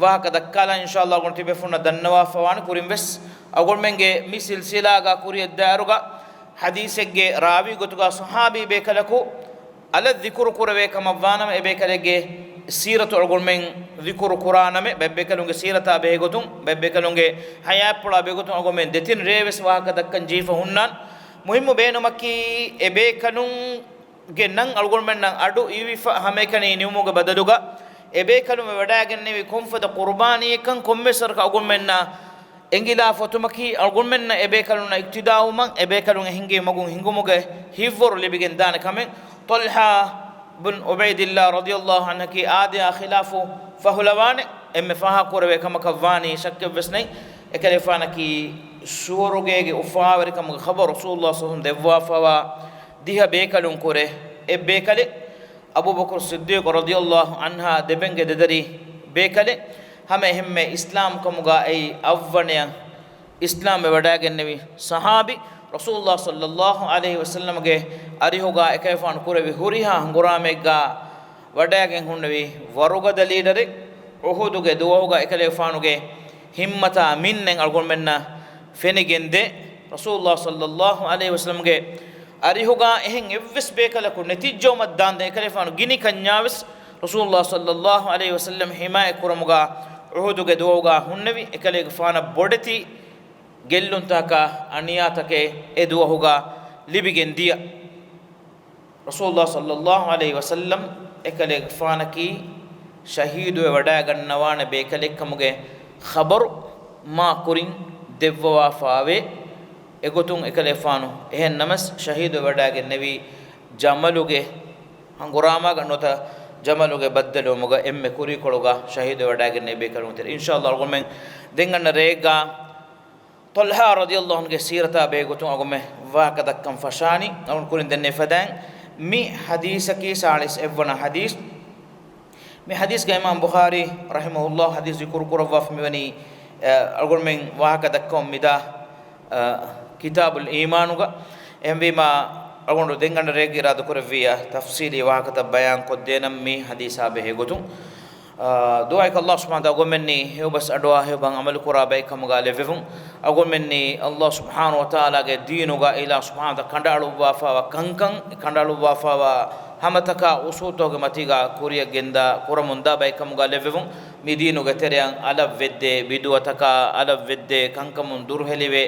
ވާހަކަ ދައްކާލަން އިންޝާﷲ އަޅުގަނޑު ތިބޭފުޅުންނަށް ދަންނަވާފަވާނެ. ކުރިންވެސް އަޅުގަނޑުމެންގެ މި ސިލްސިލާގަ ކުރިއަށް ދާއިރުގަ ޙަދީޘެއްގެ ރާވީ ގޮތުގަ ޞަޙާބީ ބޭކަލަކު އަލަށް ޛިކުރު ކުރެވޭ ކަމަށްވާނަމަ، އެބޭކަލެއްގެ ސީރަތު އަޅުގަނޑުމެން ޛިކުރު ކުރާނަމޭ، ބައެއްބޭކަލުންގެ ސީރަތާ ބެހޭގޮތުން، ބައެއްބޭކަލުންގެ ޙަޔާތްޕުޅާ ބެހޭގޮތުން އަޅުގަނޑުމެން ދެތިން ރޭވެސް ވާހަކަ ދައްކަން ޖެހިފަ ހުންނާން. މުހިއްމު ބޭނުމަކީ، އެބޭކަލުންގެ ނަން އަޅުގަނޑުމެންނަށް އަޑު އިވިފަ ހަމައެކަނި ނިމުމުގެ ބަދަލުގަ، އެބޭކަލުން ވަޑައިގެންނެވި ކޮންފަދަ ޤުރުބާނީއެއްކަން ކޮންމެސް ވަރަކަށް އަޅުގަނޑުމެންނަށް އެނގިލާ ފޮތުމަކީ އަޅުގަނޑުމެންނަށް އެބޭކަލުންނަށް އިޤްތިދާވުމަށް، އެބޭކަލުން އެ ހިންގި މަގުން ހިނގުމުގެ ހިތްވަރު ލިބިގެން ދާނެ ކަމެއް. ޠަލްޙާ ބުން ޢުބައިދިއްލާ ރަޟިޔައްލާހު ޢަންހަކީ އާދަޔާ ޚިލާފު ފަހުލަވާނެ. އެންމެ ފާހަގަކުރެވޭ ކަމަކަށް ވާނީ ޝައްކެއްވެސް ނެތް. އެކަލޭގެފާނަކީ ސުވަރުގޭގެ އުފާވެރިކަމުގެ ޚަބަރު ރަސޫލުﷲ ޞައްލަﷲު ޢަލައިހި ވަސައްލަމަ ދެއްވާފަވާ ދިހަ ބޭކަލުން ކުރެ އެއް ބޭކަލެއް. އަބޫބަކުރު ޞިއްދީޤު ރަޟިޔައްލާހު ޢަންހާ ދެބެންގެ ދެދަރި ބޭކަލެއް. ހަމަ އެހެންމެ އިސްލާމްކަމުގަ އެއީ އަށްވަނަޔަށް އިސްލާމްވެ ވަޑައިގެންނެވި ޞަޙާބީ، ރަސޫލުﷲ ޞައްލަﷲު ޢަލައިހި ވަސައްލަމަގެ އަރިހުގަ އެކަލޭގެފާނު ކުރެއްވި ހުރިހާ ހަނގުރާމައެއްގަ ވަޑައިގެން ހުންނެވި ވަރުގަދަ ލީޑަރެއް. އުޙުދުގެ ދުވަހުގަ އެކަލޭގެފާނުގެ ހިއްމަތާ މިންނެއް އަޅުގަނޑުމެންނަށް ފެނިގެންދޭ. ރަސޫލުﷲ ޞައްލަﷲު ޢަލައިހި ވަސައްލަމަގެ އަރިހުގަ އެހެން އެއްވެސް ބޭކަލަކު ނެތިއްޖައުމަށް ދާންދެން އެކަލޭގެފާނު ގިނި ކަންޏާވެސް ރަސޫލުﷲ ޞައްލަﷲު ޢަލައިހި ވަސައްލަމަ ޙިމާޔަތް ކުރުމުގަ އުޙުދުގެ ދުވަހުގަ ހުންނެވި. އެކަލޭގެފާނަށް ބޮޑެތި ގެއްލުންތަކާ އަނިޔާތަކެއް އެ ދުވަހުގަ ލިބިގެން ދިޔަ. ރަސޫލުﷲ ޞައްލަﷲު ޢަލައިހި ވަސައްލަމަ އެކަލޭގެފާނަކީ ޝަހީދުވެ ވަޑައިގަންނަވާނެ ބޭކަލެއްކަމުގެ ޚަބަރު މާ ކުރިން ދެއްވަވާފައިވޭ. އެގޮތުން އެކަލޭގެފާނު އެހެން ނަމަސް ޝަހީދުވެ ވަޑައިގެންނެވީ ޖަމަލުގެ ހަނގުރާމާގަ ނުވަތަ ޖަމަލުގެ ބައްދަލުވުމުގަ އެންމެ ކުރީކޮޅުގަ ޝަހީދުވެ ވަޑައިގެންނެވި ބޭކަލުން ތެރެއިން. އިންޝާﷲ އަޅުގަނޑުމެން ދެން އަންނަ ރޭގަ ޠަލްޙާ ރަޟިޔަﷲު ޢަންހުގެ ސީރަތާ ބެހޭ ގޮތުން އަޅުގަނޑުމެން ވާހަކަ ދައްކަން ފަށާނީ. އަޅުގަނޑު ކުރިން ދެންނެވި ފަދައިން މި ޙަދީޘަކީ ސާޅީސް އެއްވަނަ ޙަދީޘް. މި ޙަދީޘްގަ އިމާމް ބުޚާރީ ރަޙިމަހުﷲ ޙަދީޘް ޒިކުރު ކުރައްވާފަ މިވަނީ، އަ، އަޅުގަނޑުމެން ވާހަކަ ދައްކަމުން މިދާ، އަ، ކިތާބުލް އީމާނުގަ. އެހެންވީމާ، އަޅުގަނޑު ދެން އަންނަ ރޭގަ އިރާދަ ކުރެއްވިއްޔާ ތަފްޞީލީ ވާހަކަތައް ބަޔާން ކޮށްދޭނަން މި ޙަދީޘާ ބެހޭ ގޮތުން. އާ، ދުޢާއަކީ ﷲ ސުބްޙާނަހޫ ވަތަޢާލާ އަޅުގަނޑުމެންނީ ހެޔޮބަސް އަޑުއާ ހެޔޮބަސް ޢަމަލު ކުރާ ބައެއް ކަމުގަ ލެއްވެވުން. އަޅުގަނޑުމެންނީ ﷲ ސުބްޙާނަހޫ ވަތަޢާލާގެ ދީނުގަ އިލާހު ސުބްޙާނަހޫ ވަތަޢާލާ ކަނޑައަޅުއްވާފައިވާ ކަންކަން، ކަނޑައަޅުއްވާފައިވާ ހަމަތަކާ އުޞޫލުތަކުގެ މަތީގަ ކުރިއަށް ގެންދާ ކުރަމުންދާ ބައެއް ކަމުގަ ލެއްވެވުން. މި ދީނުގެ ތެރެއަށް އަލަށް ވެއްދޭ ބިދުޢަތަކާ، އަލަށް ވެއްދޭ ކަންކަމުން ދުރުހެލިވެ،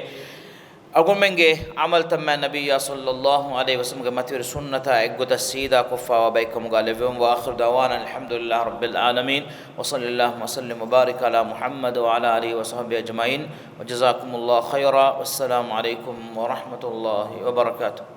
އަޅުގަނޑުމެންގެ ޢަމަލުތައް މާތް ނަބިއްޔާ ޞައްލަﷲު ޢަލައިހި ވަސައްލަމަގެ މަތިވެރި ސުންނަތާ އެއްގޮތަށް ސީދާ ކޮށްފައިވާ ބައެއް ކަމުގަ ލެއްވެވުން. وآخر دعوانا أن الحمد لله رب العالمين، وصلى اللهم وسلم وبارك على محمد وعلى آله وصحبه أجمعين، وجزاكم الله خيرا، والسلام عليكم ورحمة الله وبركاته.